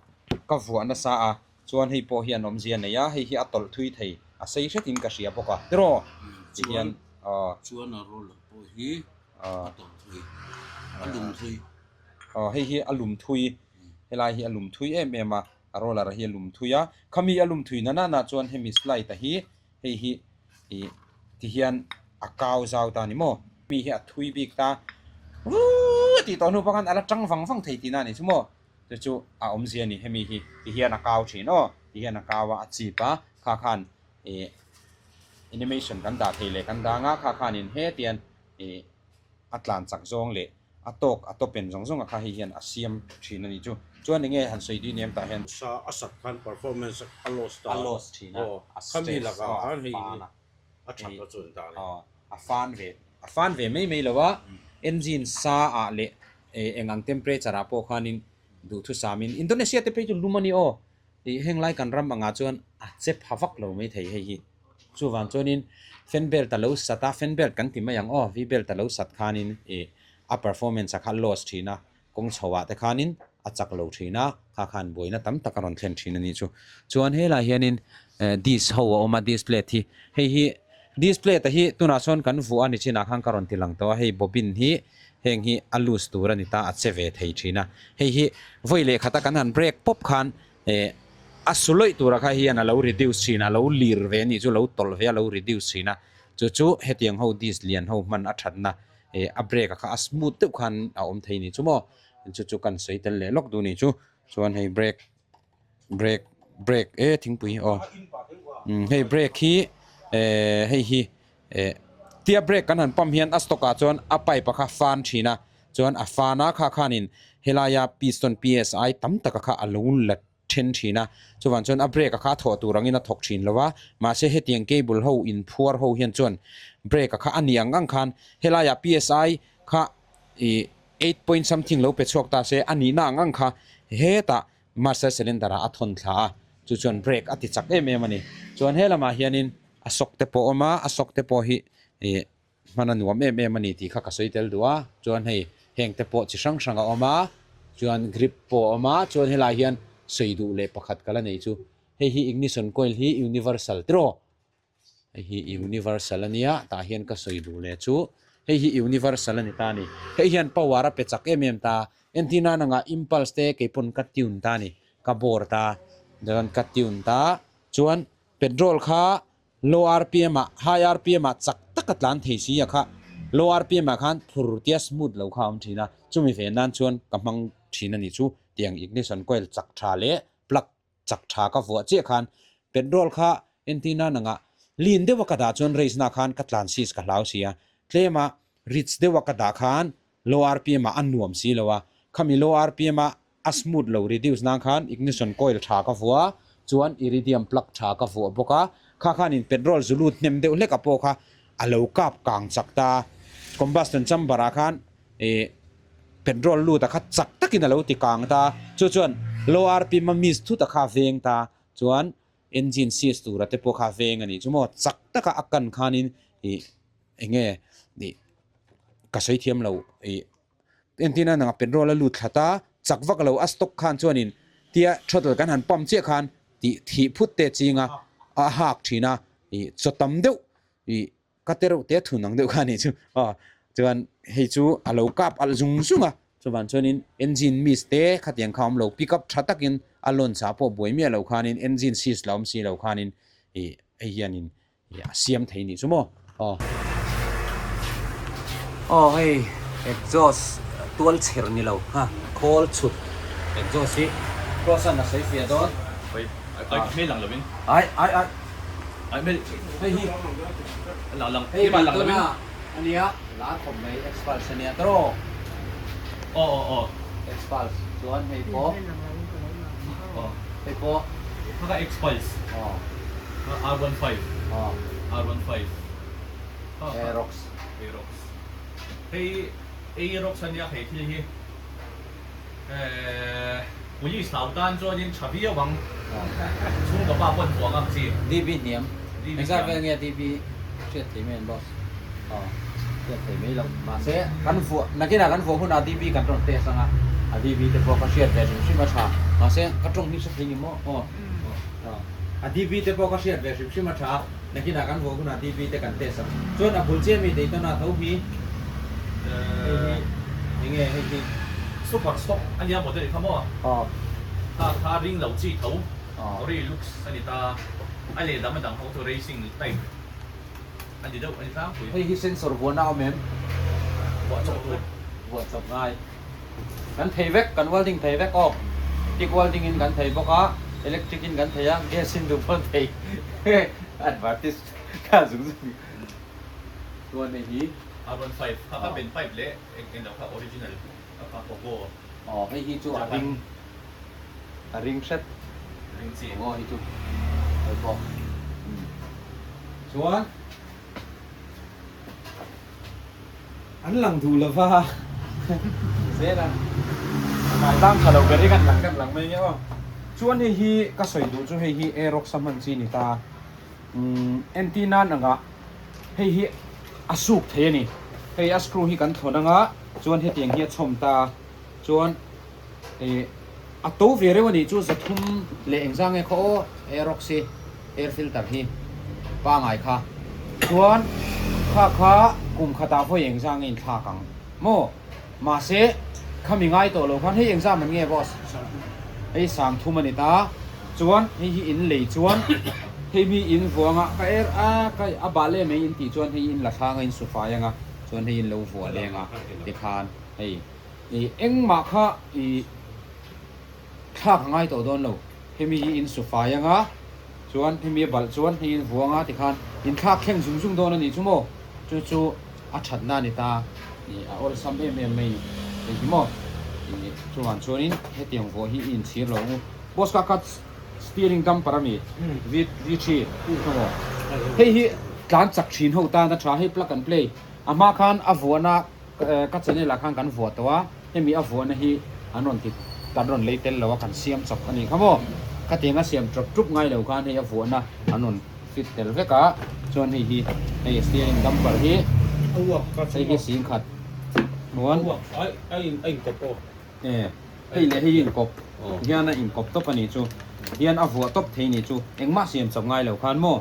ka vuah nasa a Chuan hei pawh hian awmzia nei a, hei hi a tawlh thui thei, a sei hretin ka hria bawk a, tiraw? Ti hian aw. Chuan a roller pawh hi a tawlh thui, a lum thui. Aw, hei hi a lum thui, helai hi a lum thui em em a, a roller hi a lum thui a, khami a lum thui na na na chuan hemi slide a hi, hei hi ih ti hian a kau zau ta a ni maw? Mi hi a thui bik ta, wuuu tih tawh hnu pawh khan a la tang vang vang thei tihna a ni chu maw? Chu chu a awmzia a ni hemi hi ti hian a kau thin aw ti hian a kau a a chip a kha khan ih animation kan dah thei leh kan dang a kha khanin hetian ih a tlan chak zawng leh a tawk a tawpen zawng zawng a kha hei hian a siam thin a ni chu chuan enge han sawi dui nem tah hian Sa a sak khan performance a loss ta a loss thin a aw a khami stress lakah aw khan hei a fan a a that a chuan ta a ni. Aw a fan ve a fan ve mai mai lo a engine sa ah leh eng ang temperature ah pawh khanin duhthusam in Indonesia te phei chu lum a ni aw tih heng lai kan ram angah chuan a che pha vak lo mai thei hei hi chuvang chuanin fan belt a lo sat a fan belt kan ti mai ang aw V belt a lo sat khanin ih a performance ah kha loss thin a kawng chho ah te khanin a chak lo thin a kha khan buaina tam tak a rawn thlen thin a nih chu chuan helai hianin disc ho a awm a disc plate hi hei hi disc plate a hi tunah sawn kan vuah a ni chinah khan ka rawn ti lang tawh a hei bobbin hi heng hi a loose tur a ni ta a che ve thei thin a hei hi vawi leh khata kan han break pawp khan eh a su lawih tura kha hian a lo reduce thin a lo lir ve a nih chu lo tawlh ve a lo reduce thin a chu chu hetiang ho disc lian ho hman a thatna eh a break a kha a smooth deuh khan a awm thei ni chu maw chu chu kan sawi tel leh lawk duh ni chu chuan hei break break break e thingpui aw umm hei break hi eh hei hi eh tia break kan han pump hian a stock ah chuan a pipe a kha fan thin a chuan a fan a kha khanin helaia piston psi tam tak a kha a lo la then thin a, chuvang chuan a brake a kha a thawh tur angin a thawk thin lo a, mahse hetiang cable ho inphuar ho hian chuan brake a kha a ni ang ang khan helaiah psi kha ih 8 point something lo pe chhuak ta se a nihna ang ang kha hetah master cylinder ah a thawn thla a, chu chuan brake a ti chak em em a ni. Chuan he lamah hianin a shock te pawh a awm a, a shock te pawh hi ih hman a nuam em em a ni tih kha ka sawi tel duh a, chuan hei heng te pawh chi hrang hrang a awm a, chuan grip pawh a awm a, chuan helai hian sawi duh leh pakhat ka la nei chu hei hi ignition coil hi universal tiraw hei hi universal a nia tah hian ka sawi duh leh chu hei hi universal a ni ta a ni hei hian power a pe chak em em ta entir nan anga impulse te keipawn ka tune ta a ni ka bore ta chuan ka tune ta chuan petrol kha Low rpm ah high rpm ah chak tak a tlan thei si a kha low rpm ah khan phur tia smooth lo kha a awm thin a chumi ve nan chuan ka hmang thin a ni chu tiang ignition coil chak tha leh plug chak tha ka vuah chiah khan petrol kha entir nan anga lean deuh a ka dah chuan race na khan ka tlan sis ka hlau si a tlem a rich deuh a ka dah khan low rpm ah a nuam si lo a khami low rpm ah A smooth lo reduce nan khan ignition coil tha ka vuah a, chuan iridium plug tha ka vuah bawk a, kha khanin petrol zu lut hnem deuh hlek a pawh kha a lo kap kang chak ta. Combustion chamber ah khan ih petrol lut a kha chak takin a lo ti kang ta chu chuan low rpm a miss thut a kha a veng ta chuan engine seize tura te pawh kha a veng a nih chu maw chak taka a kan khanin ih eng nge ih ka sawi thiam lo ih entirna nangah petrol a lut thlat a chak vak lo a stock khan chuanin tia throttle kan han pump chiah khan tih thih phut te ching a a hak thin a ih chaw tam deuh ih ka te reuh te thun ang deuh kha a nih chu aw chuan hei chu a lo kap alh zung zung a chuvan chuanin engine miss te khatiang kha a awm lo pick up tha takin a launch ah pawh buai miah lo khanin engine seize la awm si lo khanin ih hei hianin ih a siam thei a nih chu maw aw. Aw hei exhaust tual chher ni lo ha khawl chhut exhaust hi cross an a sawi fiah dawn. Ai ai hmel lang lovin. Ai ai ai. Ai hmel hei hi lang lang hei lang lovin. Daytona ania lar khawp mai Xpulse ania tawrh aw aw aw Xpulse chuan hei pawh hei pawh kha kha Xpulse aw R15 aw R15 Aerox Aerox hei Aerox ania hei thil hi Police hlau tan chuanin tha viau ang. Chhungkaw pa pawn vuah ngam chi. DB hniam. Engzat vel nge DB hriat thei mai an boss? Aw hriat thei mai loh. Mahse kan vuah nakinah kan vuah hunah DB kan rawn test anga a DB te pawh ka hriat ve hrim hrim a tha. Mahse ka tawng hi hre thei ni maw? Aw aw a DB te pawh ka hriat ve hrim hrim a tha. Nakinah kan vuah hunah DB te kan test ang. Chuan a bul chiah mi Daytona tho hi hei hi enge hei hi. Super stock a nia model kha maw? Aw. Kha kha ring lo chi tho. Aw. Ori looks a ni ta. A lehlam a dang ho chu racing type a ni deuh a ni tlangpui. Hei hi sensor vuahna a awm em? Vuah chawp tur. Vuah chawp ngai. Kan thei vek, kan welding thei vek aw. Tic welding in kan thei bawk a, electric in kan thei a, gas in duh pawh thei. Advertise kha zung zung. Chuan hei hi. R15 kha kha ben pipe leh eng eng lo kha original a kha Pogo. Aw hei hi chu a ring a ring hret. Ring chi. Pogo hi chu hei pawh. Chuan. An lang duh lo va zel a, ngai tang tha lo ber hi kan lang kan lang mai nge aw. Chuan hei hi ka sawi duh chu hei hi Aerox a hman chi ni ta, umm entir nan angah hei hi a suk thei a ni, hei a screw hi kan thlawn anga chuan hetiang hi a chhawm ta, chuan ih a to ve reuh a nih chu zathum leh engzah nge khaw aw Aerox hi. Air filter hi pangai kha chuan kha kha kum khatah vawi engzah nge inthlak ang maw mahse khami ngai tawh lo khan hei engzah man nge boss hei sang thum a ni ta chuan hei hi in lei chuan hei mi in vuanga ka air a ka a bah leh mai in tih chuan hei in la thlanga in su fai anga chuan hei in lo vuah leng a tikhan hei ih engmah kha ih Thlak a ngai tawh dawn lo. Hemi hi in su fai anga, chuan hemi a balh chuan hei in vuang a tikhan in thlak thleng zung zung dawn a nih chu maw? Chu chu a thatna a ni ta. Ih a awlsam em em mai hei hi maw? Ih chuvang chuanin hetiang vuah hi i inchhir lo ang u. Boss ka kha steering damper a mi V V3 kha maw? Hei hi tlan chak thin ho tan a tha, hei plug and play a hma khan a vuahna Ka channel ah khan kan vuah tawh a, hemi a vuahna hi an rawn ti kan rawn lei tel lo a, kan siam chawp a nih kha maw? Khatiang a siam chawp chup ngai lo khan hei a vuahna an rawn fit tel vek a, chuan hei hi hei steering damper hi hei hi singkhat chuan e hei leh hei hi inkawp hian a inkawp tawp a nih chu hian a vuah tawp thei a nih chu engmah siam chawp ngai lo khan maw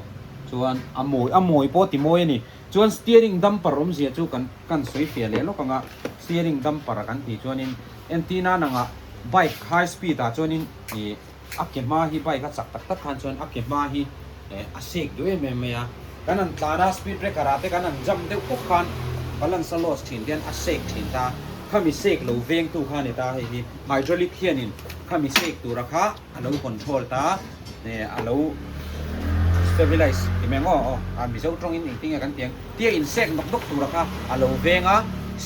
chuan a mawi a mawi pawh ti mawi a ni. Chuan steering damper awmzia chu kan kan sawi fiah leh lawk ang a, steering damper a kan tih chuanin entir nan anga bike high speed ah chuanin ih a ke hma hi bike a chak tak tak khan chuan a ke hma hi eh a shake duh em em mai a, kan han tlan a speed breaker ah te kan han jump deuh pawp khan balance a loss thin hian a shake thin ta, khami shake lo veng tu kha a ni ta hei hi hydraulic hianin khami shake tura kha a lo control ta. Nge a lo stabilize ti mai ang aw aw a Mizo tawngin engtin nge kan ti ang tia in sek nawk nawk tura kha a lo veng a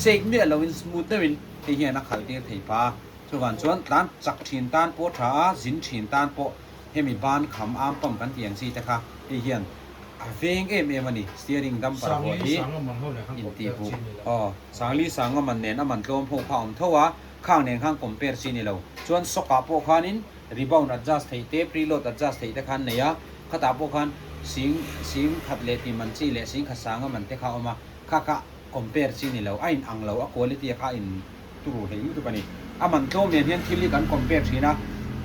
sek miah loin smooth deuhin hei hian a khalh tir thei pah a chuvang chuan tlan chak thin tan pawh tha a zin thin tan pawh hemi ban kham am pump kan tih ang chi te kha hei hian. A veng em em a ni, steering damper pawh hi intihhmuh. Aw, Sangli sanga man nen a man tlawm ho kha a awm tho a, khang nen khan compare chi ni lo. Chuan shock ah pawh khanin rebound adjust theih te, preload adjust theih te khan nei a, khatah pawh khan sing sing khat leh ti man chi leh sing khat sanga man te kha a awm a, kha kha compare chi ni lo, a in ang lo, a quality kha a in turu hlei lutuk a ni. A man tlawm nen hian thil hi kan compare thin a,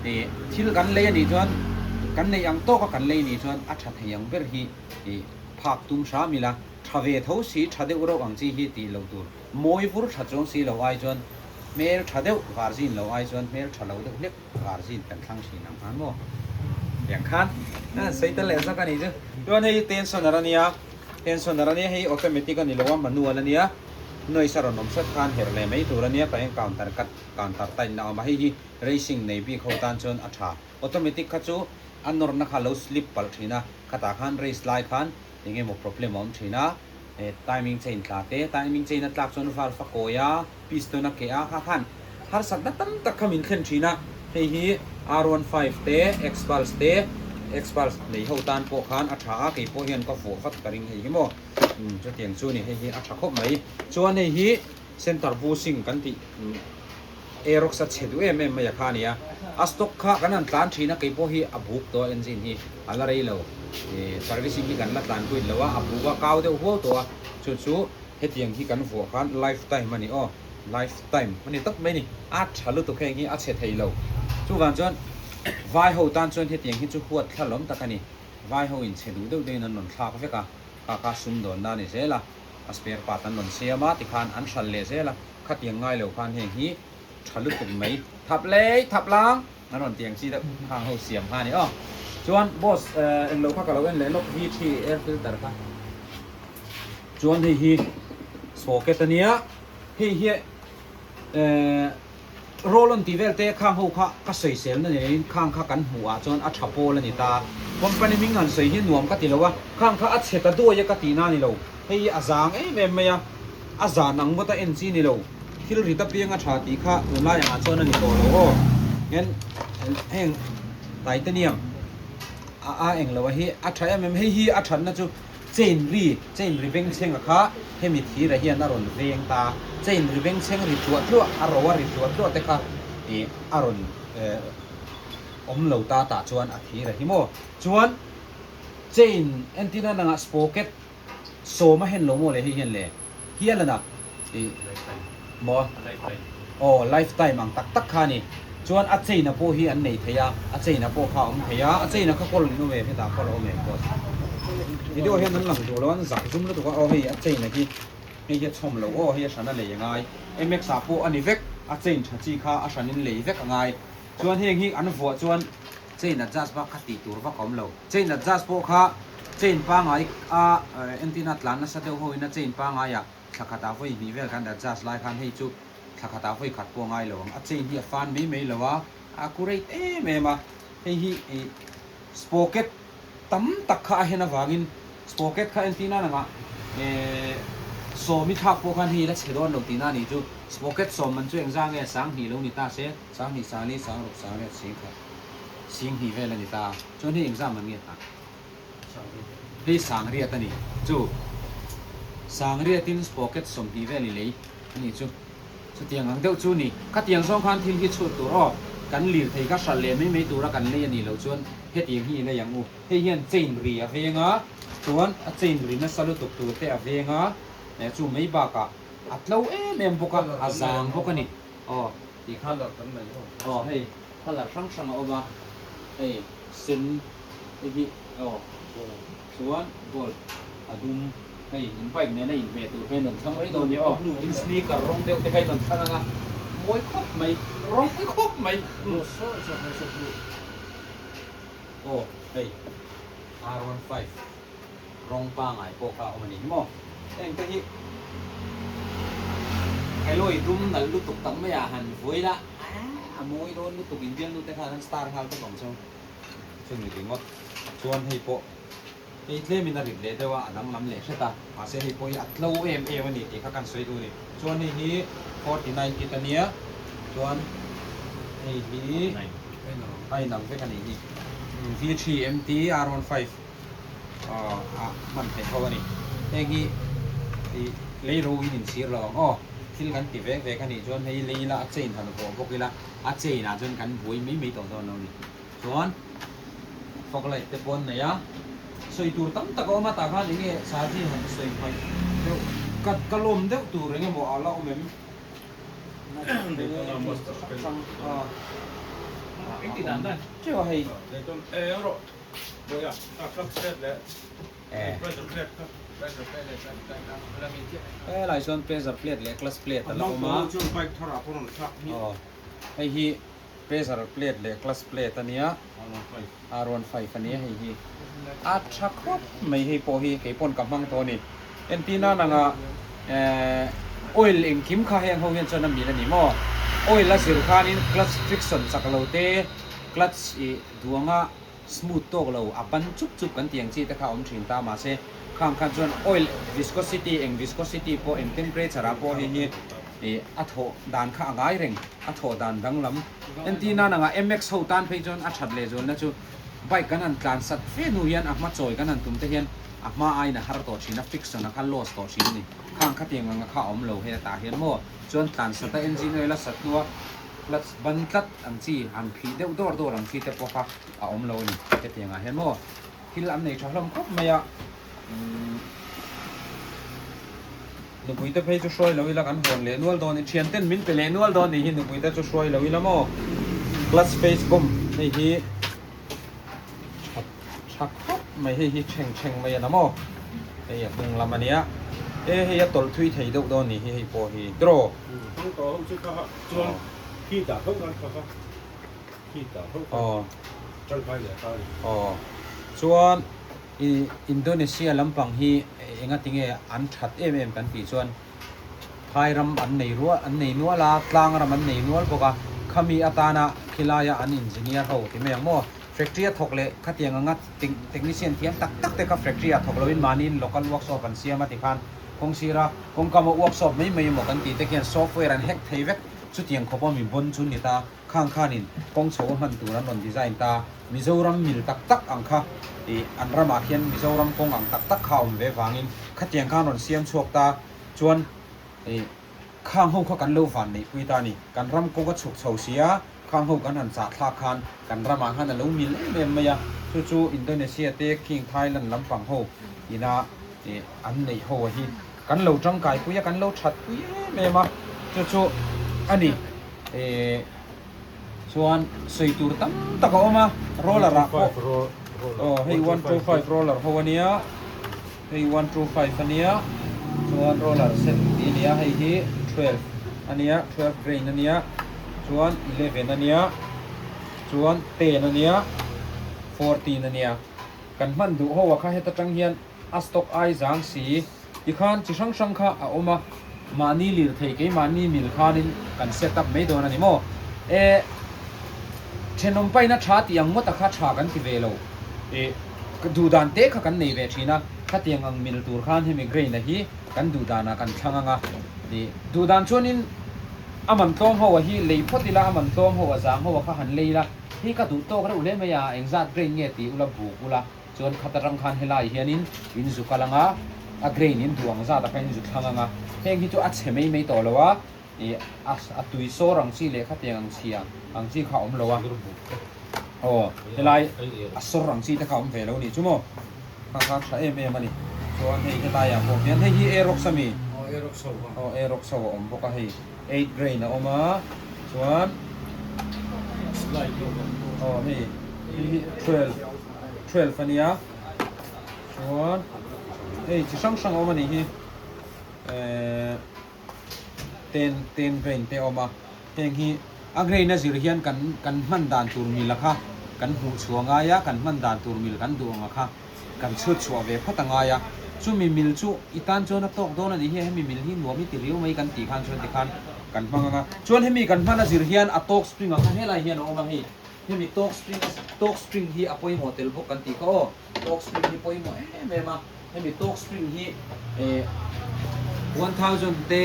ih thil kan lei a nih chuan kan neih ang tawka kan lei nih chuan a tha thei ang ber hi ih phak tum hram ila, tha ve tho si, tha deuh reuh ang chi hi tih loh tur. Mawi vur tha chuang si lo ai chuan hmel tha deuh varzin lo ai chuan hmel tha lo deuh hlek varzin kan thlang thin ang khan maw? Tiang khan a sawi ta leh zawk a nih chu. Chuan hei tensioner a nia, tensioner a nia hei automatic a ni lo a, manual a nia. Noise a rawn awm hret khan herh leh mai tur a nia, pahin counter cut counter tight na a awm a, hei hi racing nei bik ho tan chuan a tha. Automatic kha chu a nawrna kha lo slip palh thin a, khatah khan race lai khan eng emaw problem a awm thin a, timing chain tla te, timing chain a tlak chuan valve a kawi a, piston a keh a, kha khan harsatna tam tak kha min thlen thin a, hei hi R15 te, Xpulse te, Xpulse nei ho tan pawh khan a tha a, keipawh hian ka vuah vat ka ring hei hi maw. Umm chutiang chu ni hei hi a tha khawp mai. Chuan hei hi center bushing kan tih Aerox a chhe duh em em mai a kha a nia. A stock kha kan han tlan thin a kei pawh hi a buk tawh a engine hi a la rei lo. Ih servicing hi kan la tlan pui lo a, a buk a kau deuh huau tawh a. Chu chu hetiang hi kan vuah khan lifetime a ni aw, lifetime a ni tawp mai ni. A tha lutuk heng hi a chhe thei lo. Chuvang chuan vai ho tan chuan hetiang hi chu huat thlalawm tak a ni. Vai ho in chhe duh deuh deuhin an rawn thlak vek a. Kha kha sumdawnna a ni zel a, a spare part an rawn siam a, tikhan an hral leh zel a, khatiang ngai lo khan heng hi tha lutuk mai, thap lei thap lang an rawn tiang chi deuh khang ho siam kha a ni aw. Chuan boss englo kha ka lo en leh lawk V3 air filter kha chuan hei hi socket a nia, hei hi eh Roll on tih vel te khang ho kha ka sawisel na niin khang kha kan hmuh ah chuan a tha pawl a ni ta. Company hming han sawi hi nuam ka ti lo a, khang kha a chhe ta duai a ka tih na a ni lo. Hei hi a zang em em mai a, a zan ang ngawt a en chi ni lo. Thil rit apiang a tha tih kha tunlai angah chuan a ni tawh lo aw. Hian heng titanium a a eng lo a hi a tha em em, hei hi a thatna chu Chain ri, chain ri bengchheng a kha hemi thira hian a rawn veng ta. Chain ri bengchheng ri tluah tluah, a ro a ri tluah tluah te kha ih a rawn eh awm lo ta tah chuan a thira hi maw. Chuan chain entirna nangah sprocket sawm a hen lo maw le hei hian le hial a na ih maw aw lifetime ang tak tak kha a ni. Chuan a chain a pawh hi an nei thei a, a chain a pawh kha a awm thei a, a chain a kha kawl in awm em hetah kawl a awm em pawh video hian an lang duh lo an zak zum lutuk a aw hei a chain a hi hei hi a chhawm lo aw hei a hran a lei a ngai MX ah pawh a ni vek a chain tha chi kha a hran in lei vek a ngai chuan heng hi an vuah chuan chain adjust bak kha tih tur vak a awm lo chain adjust pawh kha chain pangai a entirna tlan nasa deuh ho in a chain pangai ah thla khat ah vawi hnih vel khan adjust lai khan hei chu thla khatah vawi khat pawh a ngai lo ang, a chain hi a fan mai mai lo a, a accurate em em a, hei hi ih sprocket tam tak kha a hen avangin sprocket kha entir nan anga eh sawm i thlak pawh khan hei la chhe dawn lo tihna a nih chu, sprocket sawm man chu engzah nge sanghnih lo ni ta se, sanghnih sali sangruk sangriat singkhat singhnih vel a ni ta a, chuan hei engzah man nge ta? Hei sangriat a ni chu, sangriatin sprocket 20 vel i lei. A nih chu. Chutiang ang deuh chu ni. Khatiang zawng khan thil hi chhut tur aw. Kan lir thei kha hralh leh mai mai tura kan lei a nih loh chuan hetiang hi i lei ang u. Hei hian chain ri a veng a, chuan a chain ri nasa lutuk tur te a veng a, eh chu mai bakah a tlo em em bawk a, a zang bawk a ni. Aw tih kha. Aw hei colour hrang hrang a awm a, hei sen hei hi aw chuan gold a dum. Hei in bike nena inhmeh tur kha in rawn thlang mai dawn nia aw, in sneaker rawng deuh te kha in rawn thlang ang a, mawi khawp mai, rawng khawp mai. Aw hei R15 rawng pangai pawh kha a awm a ni hi maw, heng te hi alloy dum nalh lutuk tak mai ah han vuai la, a mawi dawn lutuk in bialnu te khan an star nghal vek awm chu, chumi ringawt chuan hei pawh. Hei tlemin a rit leh deuh a, a danglam leh hret a, mahse hei pawh hi a tlo em em a ni tih kha kan sawi duh a ni. Chuan hei hi 49 kit a nia, chuan hei hi a inang vek a nih hi. V3 MT R15. A hman theih ho a ni. Heng hi ih lei ro in inchhir lo ang aw. Thil kan ti vek vek a nih chuan hei lei ila a chain han vuah bawk ila a chain ah chuan kan buai mai mai tawh dawn lo a ni. Chuan fog light te pawh an nei a, sawi tur tam tak a awm a tah khan eng nge Saji han sawi hmaih deuh ka ka lawm deuh tur eng emaw a la awm em? Teuh a hei. Helai chuan pressure plate leh clutch plate a la awm a, hei hi pressure plate leh clutch plate a nia, R15 a nia hei hi a tha khawp mai hei pawh hi kei pawn ka hmang tawh a ni. Entir nan anga oil engkim kha heng ho hian chuan a mil a ni maw? Oil a zir khanin clutch friction chak lo te clutch ih duanga smooth tawk lo a ban chup chup kan tih ang chi te kha a awm thin ta mahse khang khan chuan oil viscosity eng viscosity pawh eng temperature ah pawh hei hi ih a thawh dan kha a ngai reng a thawh dan danglam entir nan anga MX ho tan phei chuan a that leh zualna chu bike kan han tlan sat fe hnu hian a hma chawi kan han tum te hian a hma aiin a har tawh thin a friction a kha loss tawh thin a ni khang khatiang anga kha a awm lo hei atah hian maw chuan tlan sat a engine oil a sat hnua clutch ban tlat ang chi han phih deuh dawr dawr ang chi te pawh kha a awm lo a ni hetiang ah hian maw thil an nei tha hlawm khawp mai a umm nupui te phei chu hruai lo ila kan hawn leh nual dawn a ni thian ten min pe leh nual dawn a nih hi nupui te chu hruai lo ila maw clutch face bomb hei hi tha tha khawp mai hei hi thleng thleng mai a na maw hei a hnung lam a nia e hei a tawlh thui thei deuh dawn a ni hi hei pawh hi draw. Aw chuan i Indonesia lampang hi enga tinge an that em em kan tih chuan phai ram an nei rual an nei nual a tlang ram an nei nual bawk a khami atana khilaia an engineer ho ti mai ang maw factory a thawk leh khatiang anga technician thiam tak tak te kha factory ah thawk loin mahniin local workshop an siam a tikhan kawngsira kawngkama workshop mai mai emaw kan tih te khian software an hack thei vek chutiang khawpa mi bon chu ni ta. Khang khanin kawng chho a hman tur an rawn design ta. Mizoram mil tak tak ang kha ih an ramah khian Mizoram kawng ang tak tak kha a awm ve vangin khatiang khan rawn siam chhuak ta chuan ih khang ho kha kan lo van neihpui ta a ni. Kan ram kawng a chhuk chho si a, khang ho kan han chah thlak khan kan ramah khan a lo mil em em mai a. Chu chu Indonesia te King Thailand lampang ho ina ih an neih ho a hi kan lo tangkaipui a, kan lo thatpui em em a. Chu chu a ni. Eh chuan sawi tur tam tak a awm a roller ah pawh aw hei 125 roller ho ania hei 125 ania chuan roller set tih ania hei hi 12 ania 12 grain ania chuan 11 ania chuan 10 ania 14 ania kan hman duh ho a kha heta tang hian a stock ai zang si. Tikhan chi hrang hrang kha a awm a, mahni lirthei keimahni mil khanin kan set up mai dawn a ni maw? E, thenawm paina tha tih ang ngawta kha tha kan ti ve lo. E, duhdan te kha kan nei ve thin a, khatiang ang mil tur khan hemi grain-a hi kan duhdanah kan thlang ang a. E, duhdan chuanin a man tlawm ho a hi lei phawt ila, a man tlawm ho a zang ho a kha han lei ila, hei ka duh tawk reuh hle mai a, engzat grain nge ti ula buk ula. Chuan khat atang khan helai hianin in zu kal ang a, a grain in duh ang zat ah khan in zu thlang ang a, heng hi chu a chhe mai mai tawh lo a, ih a a tui sawr ang chi leh khatiang ang chhia ang chi kha a awm lo a, aw helai a sawr ang chi te kha a awm ve lo a nih chu maw, kha kha tha em em a ni. Chuan hei helai ah pawh hian hei hi Aerox a mi? Aw Aerox ho a awm bawk a hei eight grain a awm a, chuan aw hei hei hi 12. 12 a nia chuan hei chi hrang hrang a awm a nih hi ehh ten ten grain te a awm a heng hi a grain a zir hian kan kan hman dan tur mil a kha kan hmuh chhuah ngai a kan hman dan tur mil kan duh ang a kha kan chhut chhuah ve phawt a ngai a chumi mil chu i tan chuan a tawk dawn a nih hi hemi mil hi nuam i ti riau mai kan tih khan chuan tikhan kan hmang ang a chuan hemi kan hman a zir hian a tawk spring a kha helai hian a awm a hei. Hemi talk string talk string hi a pawimawh tel bawk kan tih kha aw. Talk string hi pawimawh em em a. Hemi talk string hi eh 1000 te,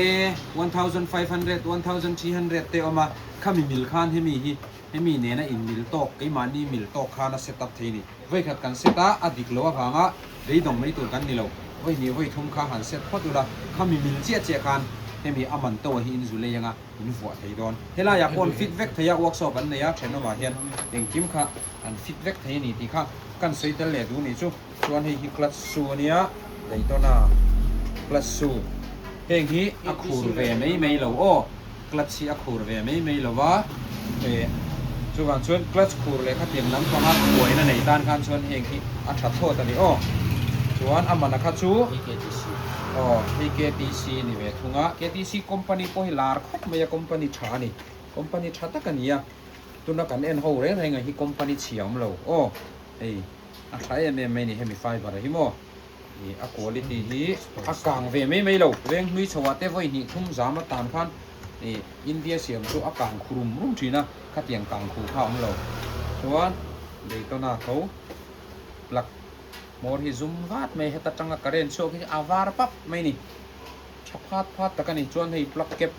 1500, 1300 te awm a. Khami mil khan hemi hi hemi nena in mil tawk keimahni mil tawk khan a set up thei a ni. Vawikhat kan set a, a dik loh avanga Beidawng mai tur kan ni lo. Vawi hnih vawi thum kha han set phawt ula, khami mil chiah chiah khan hemi a man to hi in zu lei anga in vuah thei dawn. Helaiah pawh an fit vek thei a, workshop an nei a, thenawmah hian engkim kha an fit vek thei a ni tih kha kan sawi tel leh duh nih chu. Chuan hei hi clutch shoe a nia, Daytona clutch shoe. Heng hi a khur ve mai mai lo aw, clutch hi a khur ve mai mai lo va, eh chuvang chuan clutch khur leh khatiang lampanga buaina nei tan khan chuan heng hi a tha thlawt a ni aw. Chuan a mana kha chu aw hei KTC a ni ve thung a, KTC company pawh hi lar khawp mai a, company tha a ni, company tha tak a ni a, tuna kan en ho reng reng ah hi company chhia awm lo aw hei. A tha em em mai ni hemi fiber hi maw ih a quality hi a kang ve mai mai lo veng hlui chho ah te vawi hnih thum zam atan khan ih India siam chu a kang khu rum rum thin a khatiang kang khu kha a awm lo chuan Daytona tho plug hmawr hi zum vat mai heta tanga current chhuak hi a var pap mai ni tha phat phat tak a ni chuan hei plug cap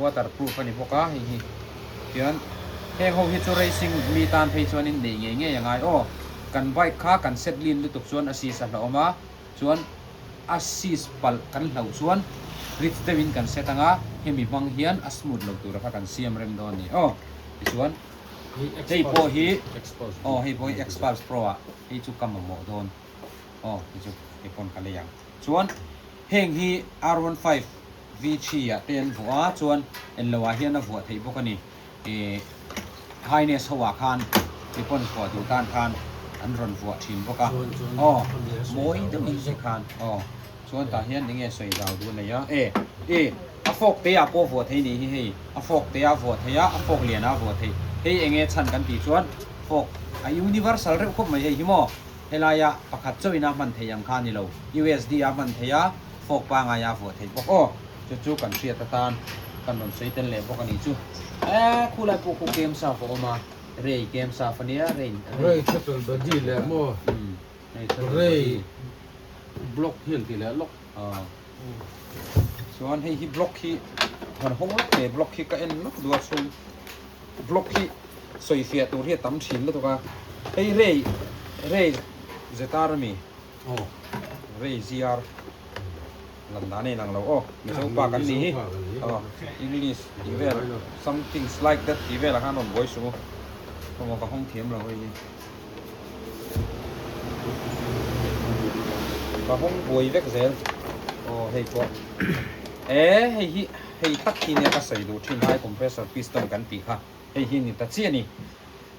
waterproof a ni bawk a hei hi tichuan heng ho hi chu racing mi tan phei chuanin nei ngei ngei a ngai aw kan bike kha kan set lin lutuk chuan a sis a hlauhawm a chuan a sis palh kan hlauh chuan rich deuhin kan set anga hemi hmang hian a smooth lo tura kha kan siam rem dawn a ni aw tichuan hei pawh hi aw hei pawh hi xpulse pro ah hei chu ka mamawh dawn aw hei chu hei pawn ka lei ang chuan. Heng hi R15 V3 ah te an vuah a, chuan enlo ah hian a vuah theih bawk a ni. Ih Highness ho ah khan mi pawn vuah duh tan khan an rawn vuah thin bawk a. Aw mawi deuh in te khan aw chuan tah hian enge sawi zau duh a nei a. E e a fork te ah pawh vuah thei ni hi hei a fork te ah vuah thei a, a fork lian ah vuah theih. Hei enge chhan kan tih chuan fork a universal reuh khawp mai hei hi maw. Helaia pakhat chauhin a hman theih ang kha a ni lo, USD a hman theih a, fork pangaia a vuah theih bawk aw. Chu chu kan hriat atan kan rawn sawi tel leh bawk a nih chu. E, khulai pawh khu kem saf a awm a, Rei kem saf a nia, Rei. Rei throttle body leh maw? Rei throttle body. Rei block hi an ti leh lawk. Aw. Chuan hei hi block hi han hawng lawk ve, block hi ka en lawk duh a chhung. Block hi sawi fiah tur hi a tam thin lutuk a, hei rei rei zetar ami aw rei ziar lam dan a inang lo aw mizo pa kan ni hi aw english tih vel somethings like that tih velah khan rawn buai suh u khaw ka hawng thiam lo hei hi ka hawng buai vek zel aw hei pawh e hei hi. Hei tak hi nia ka sawi duh thin high compressor piston kan tih kha hei hi ni ta chiah a ni.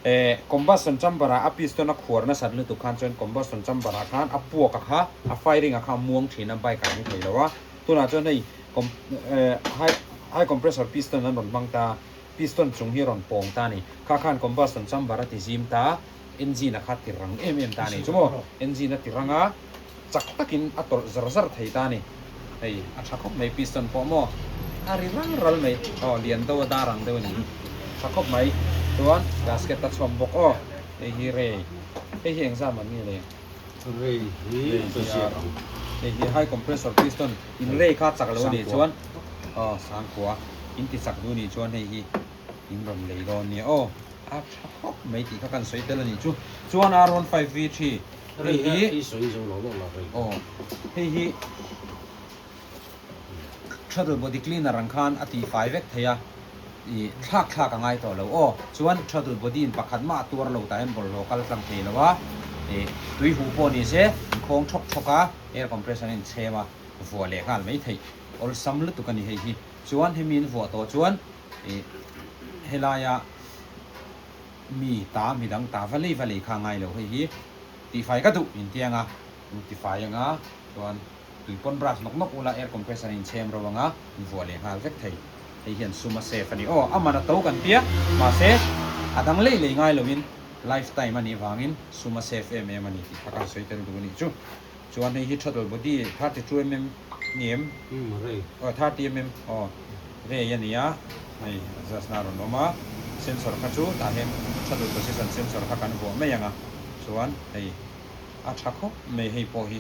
Eh combustion chamber ah a piston a khuar nasat lutuk khan chuan combustion chamber ah khan a puak a kha a firing a kha a muang thin a bike a rang thei lo a. Tunah chuan hei com eh high high compressor piston an rawn hmang ta piston chung hi a rawn pawng ta a ni. Kha khan combustion chamber a ti zim ta engine a kha ti rang em em ta a ni chu maw engine a ti rang a. Chak takin a tawlh zar zar thei ta a ni. Hei a tha khawp mai piston pawh maw a ri ral ral mai aw lian deuh a dar ang deuh a ni hi tha khawp mai chuan gasket a chhuak bawk aw hei hi rei hei hi engzam an nge le Rei hi ka ziak ang. Hei hi high compressor piston in rei kha chak lo a nih chuan aw sangkua in ti chak duh a nih chuan hei hi in rawn lei dawn nia aw a tha khawp mai tih kha kan sawi tel a nih chu chuan R15 V3 Hei hi aw hei hi throttle body cleaner ang khan a tih fai vek thei a ih thlak thlak a ngai tawh lo aw chuan throttle body in pakhat mah a tuar lo tah hian bawlhhlawh kal tlang thei lo a ih tui huh pawh ni se inkhawng thawk thawk a air compressor a inchhem a vuah leh nghal mai theih awlsam lutuk a ni hei hi chuan hemi in vuah tawh chuan ih helaia Mi ta mi dang ta va lei va lei kha ngai lo hei hi tihfai ka duh in ti anga in tifai anga chuan tui pawn brush nawk nawk ula air compressor in chhem ro anga in vuah leh nghal vek thei hei hian sum a safe a ni aw a man a to kan tia mahse a dang lei lei ngai loin lifetime a nih vangin sum a safe em em a ni tih kha kan sawi tel duh a nih chu chuan hei hi throttle body 32mm ni em aw 30mm aw. Rei a ni a, hei adjust na a rawn awm a, sensor kha chu tah hian shuttle position sensor kha kan vuah mai ang a, chuan hei a tha khawp mai hei pawh hi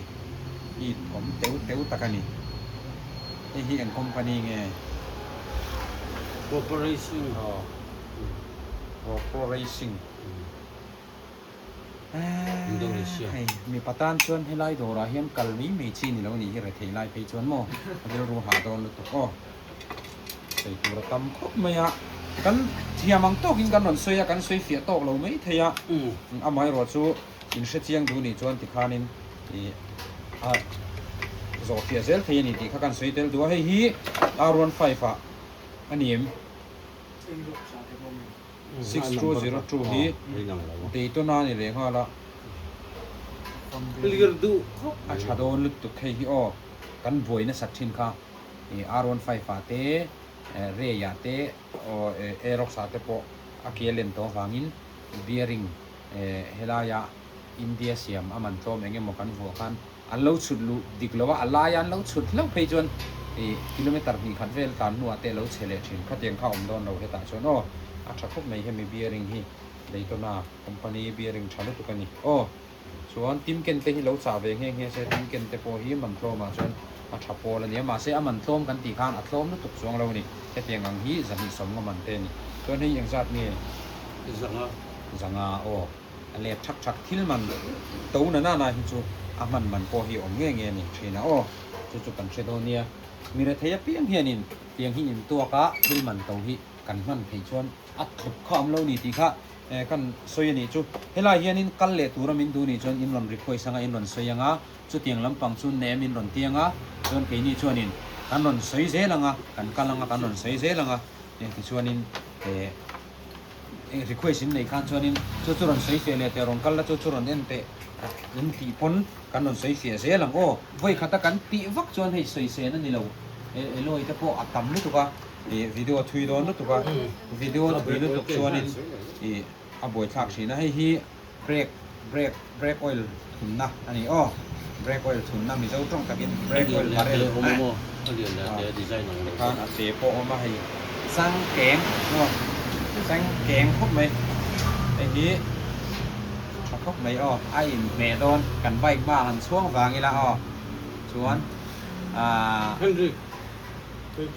heat awm teu teu tak a ni, hei hi eng company nge? Proper Racing. Aw Proper Racing. Indonesia. Hei mipa tan chuan helai dawrah hian kal mai mai chi ni lo nih hi rethei lai phei chuan maw rilru hah dawn lutuk aw. Sawi tur a tam khawp mai a, kan thiam ang tawkin kan rawn sawi a, kan sawi fiah tawk lo mai thei a, amaherawh chu in hre chiang duh nih chuan tikhanin ih a zawh fiah zel thei a ni tih kha kan sawi tel duh a, hei hi R15 ah a ni em? 6202 hi Daytona a ni leh nghal a, a tha dawn lutuk hei hi aw, kan buai nasat thin kha. Ih R15 ah te Ray ah te aw Aerox ah te pawh a ke a len tawh avangin bearing helaia India siam a man tlawm eng emaw kan vuah khan an lo chhut luh dik lo a, a laia an lo chhut hlauh phei chuan ih kilometer hnih khat vel tlan hnuah te a lo chhe leh thin. Khatiang kha a awm dawn lo hetah chuan aw a tha khawp mai hemi bearing hi Daytona company bearing tha lutuk a ni aw. Chuan Timken te hi lo chah ve nghe nghe se, Timken te pawh hi man tlawmah chuan a tha pawl a nia. Mahse a man tlawm kan tih khan a tlawm lutuk chuang lo a ni. Hetiang ang hi zahnih sawmnga man te a ni. Chuan hei engzat nge? Zanga. Zanga aw. A let thak thak thil man to na na na hi chu a hman man pawh hi a awm nge nge a ni thin a aw. Chu chu kan hre dawn nia. Mi rethei apiang hianin tiang hi intuak a thil man to hi kan hman theih chuan a tluk kha awm lo ni tih kha Kan sawi a nih chu. Helai hianin kal leh tura min duh nih chuan in rawn request anga in rawn sawi anga, chutiang lampang chu nem in rawn ti anga, chuan keini chuanin kan rawn sawi zel anga, kan kal anga kan rawn sawi zel anga, tichuanin request in neih khan chuanin chu chu rawn sawi fiah leh teh, rawn kal la chu chu rawn en teh in tih pawn kan rawn sawi fiah zel ang aw. Vawi khata kan tih vak chuan hei sawi sen a ni lo, Eloy te pawh a tam lutuk a. Ih video a thui dawn lutuk a, video a thui lutuk chuanin ih a buaithlak thin a, hei hi brake brake brake oil thunna a ni aw, brake oil thunna Mizo tawng takin brake oil barrel tikhan a te pawh a awm a hei changkeng aw changkeng khawp mai hei hi tha khawp mai aw a inhmeh dawn kan bike hma han chhuang vang ila aw chuan ahh. Hei hi quick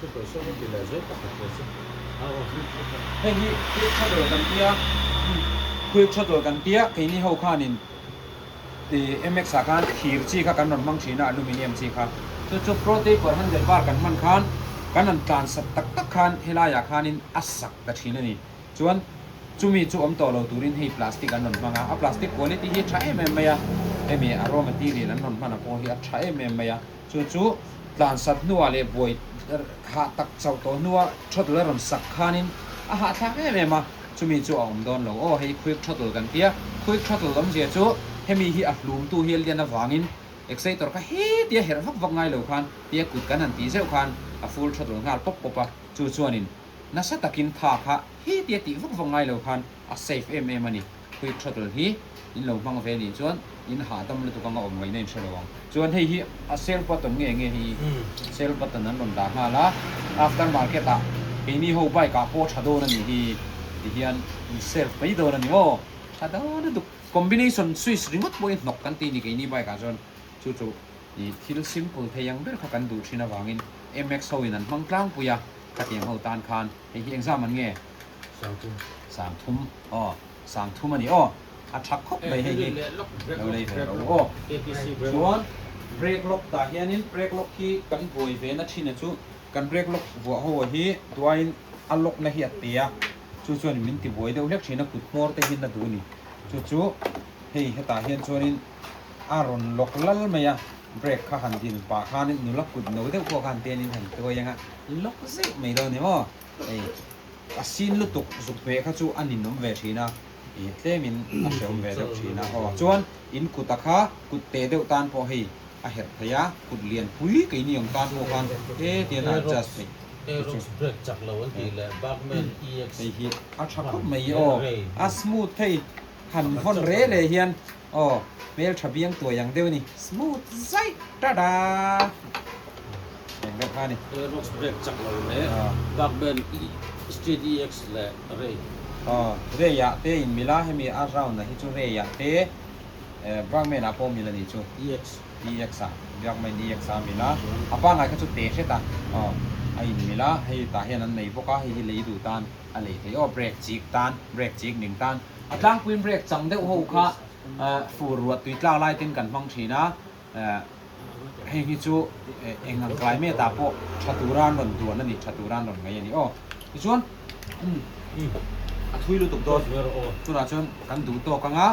throttle kan tia, quick throttle kan tia keini ho khanin ih MX ah khan thir chi kha kan rawn hmang thin a aluminium chi kha chu chu pro taper handle bar kan hman khan kan han tlan sat tak tak khan helaiah khanin a sak ta thin a ni chuan chumi chu awm tawh lo turin hei plastic an rawn hmang a a plastic quality hi a tha em em mai a hemi a raw material an rawn hman a pawh hi a tha em em mai a. Chu chu tlansat hnuah leh buai hah tak chauh tawh hnua throttle a rawn sak khanin a hahthlak em em a, chumi chu a awm dawn lo. Aw hei quick throttle kan tia, quick throttle awmzia chu hemi hi a hlumtu hi a lian avangin exciter kha hetia herh vak vak ngai lo khan tia kut kan han tih zeuh khan a full throttle nghal pawp pawp a, chu chuanin nasa takin tha kha hetia tih vak vak ngai lo khan a safe em em a ni. Quick throttle hi in lo hmang ve nih chuan in hahdam lutuk anga awm ngaihna in hre lo ang. Chuan hei hi a sell button nge nge hi sell button an rawn dah nghal a, after market ah keini ho bike ah pawh tha dawn a nih hi ti hian in self mai dawn a ni maw? Tha dawn lutuk. Combination switch ringawt pawhin hnawk kan ti a ni keini bike ah chuan chu chu ih thil simple thei ang ber kha kan duh thin avangin MX ho in an hmang tlangpui a, khatiang ho tan khan hei hi engzam an nge? Sangthum. Sangthum aw. Sangthum a ni aw. A tha khawp mai hei hi. Lo lei ve ro aw. Chuan brake lock tah hianin brake lock hi kan buai ve na thin a chu kan brake lock vuah ho hi tuain a lock na hi a te a chu chuan min ti buai deuh hlek thin a kut hmawr te hian a duh a ni. Chu chu hei hetah hian chuanin a rawn lock lal mai a brake kha han din pah khanin nula kut no deuh pawh khan tianin han tuai anga lock zeuh mai dawn a ni maw hei. A sin lutuk zuk hmeh kha chu a ninawm ve thin a, ih tlemin a hreawm ve deuh thin a aw. Chuan in kut a kha kut teh deuh tan pawh hei a herh thei a, kut lian pui keini ang tan pawh khan he tian a adjust theih chu chu. Hei hi a tha khawp mai aw, a smooth thei han vawn re re hian aw hmeltha biang tuai ang deuh a ni, smooth zaih ta-da. Eng deuh kha a ni. Aerox brake chak lo leh Burgman Street EX leh Ray. Aw, Ray ah te in mil a, hemi a round ah hi chu Ray ah te Burgman ah pawh mil a nih chu. EX. EX ah, Burgman EX ah a mil a, a pangngai kha chu te hret a, aw a in mil a, hei tah hian an nei bawk a, hei hi lei duh tan a lei thei aw, brake chik tan, brake chik ning tan, a tlangpuiin brake chang deuh ho kha. Fur ruah tui tlak lai ten kan hmang thin a, hei hi chu eng ang climate ah pawh tha tura an rawn duan a ni, tha tura an rawn ngaih a ni aw. Tichuan a thui lutuk dawn, tunah chuan kan duh tawk ang a,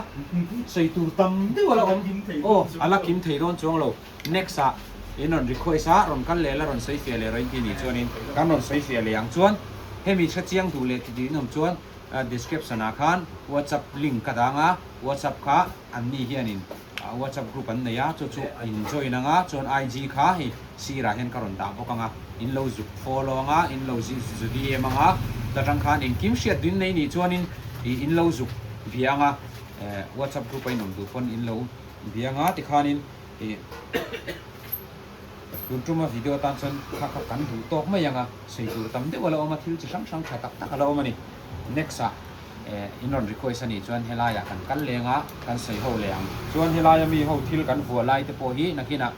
sawi tur tam deuh a la awm aw, a la kim thei dawn chuang lo. Next ah in rawn request a, rawn kal leh la rawn sawi fiah leh rawh in ti nih chuanin kan rawn sawi fiah leh ang chuan hemi hre chiang duh leh ti duh in awm chuan Description ah khan WhatsApp link ka dang a, WhatsApp kha an ni hianin WhatsApp group an nei a, chu chu in join ang a, chuan IG kha hei sir ah hian ka rawn dah bawk ang a, in lo zuk follow ang a, in lo zu DM ang a, ta tang khan engkim hriat duin nei nih chuanin in lo zuk bia ang a, WhatsApp group a in awm duh pawn in lo bia ang a tikhanin ih. Tun tuma video atan chuan kha kha kan duh tawk mai ang a, sawi tur tam deuh a la awm a, thil chi hrang hrang tha tak tak a la awm a ni. Next ah eh in rawn request a nih chuan helaiah kan kal leng a, kan sawi ho leh ang. Chuan helaia mi ho thil kan vuah lai te pawh hi nakinah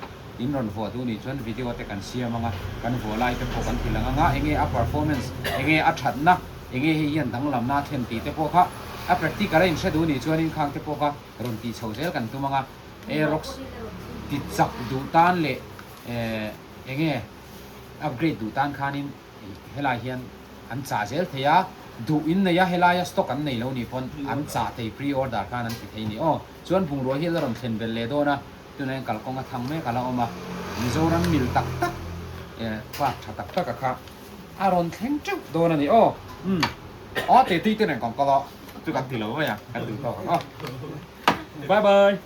in rawn vuah duh nih chuan video te kan siam ang a, kan vuah lai te pawh kan ti lang ang a, enge a performance, enge a thatna, enge hei hian danglamna a thlen tih te pawh kha a practical a inhre duh nih chuanin khang te pawh kha rawn tih chho zel kan tum ang a. Aerox ti chak duh tan leh enge upgrade duh tan khanin helai hian an chah zel thei a, duh in nei a helaia stock an nei lo nih pawn an chah thei pre order khan an ti thei ni aw. Chuan bungrua hi a la rawn thlen belh leh dawn a, tunah hian kalkawng a thang mek a la awm a, Mizoram mil tak tak park tha tak tak a kha a rawn thleng teuh dawn a ni aw. Umm aw tei tui te nen kawng kal aw chu kan ti lo mai a, kan duh tawk ang aw. Bye bye.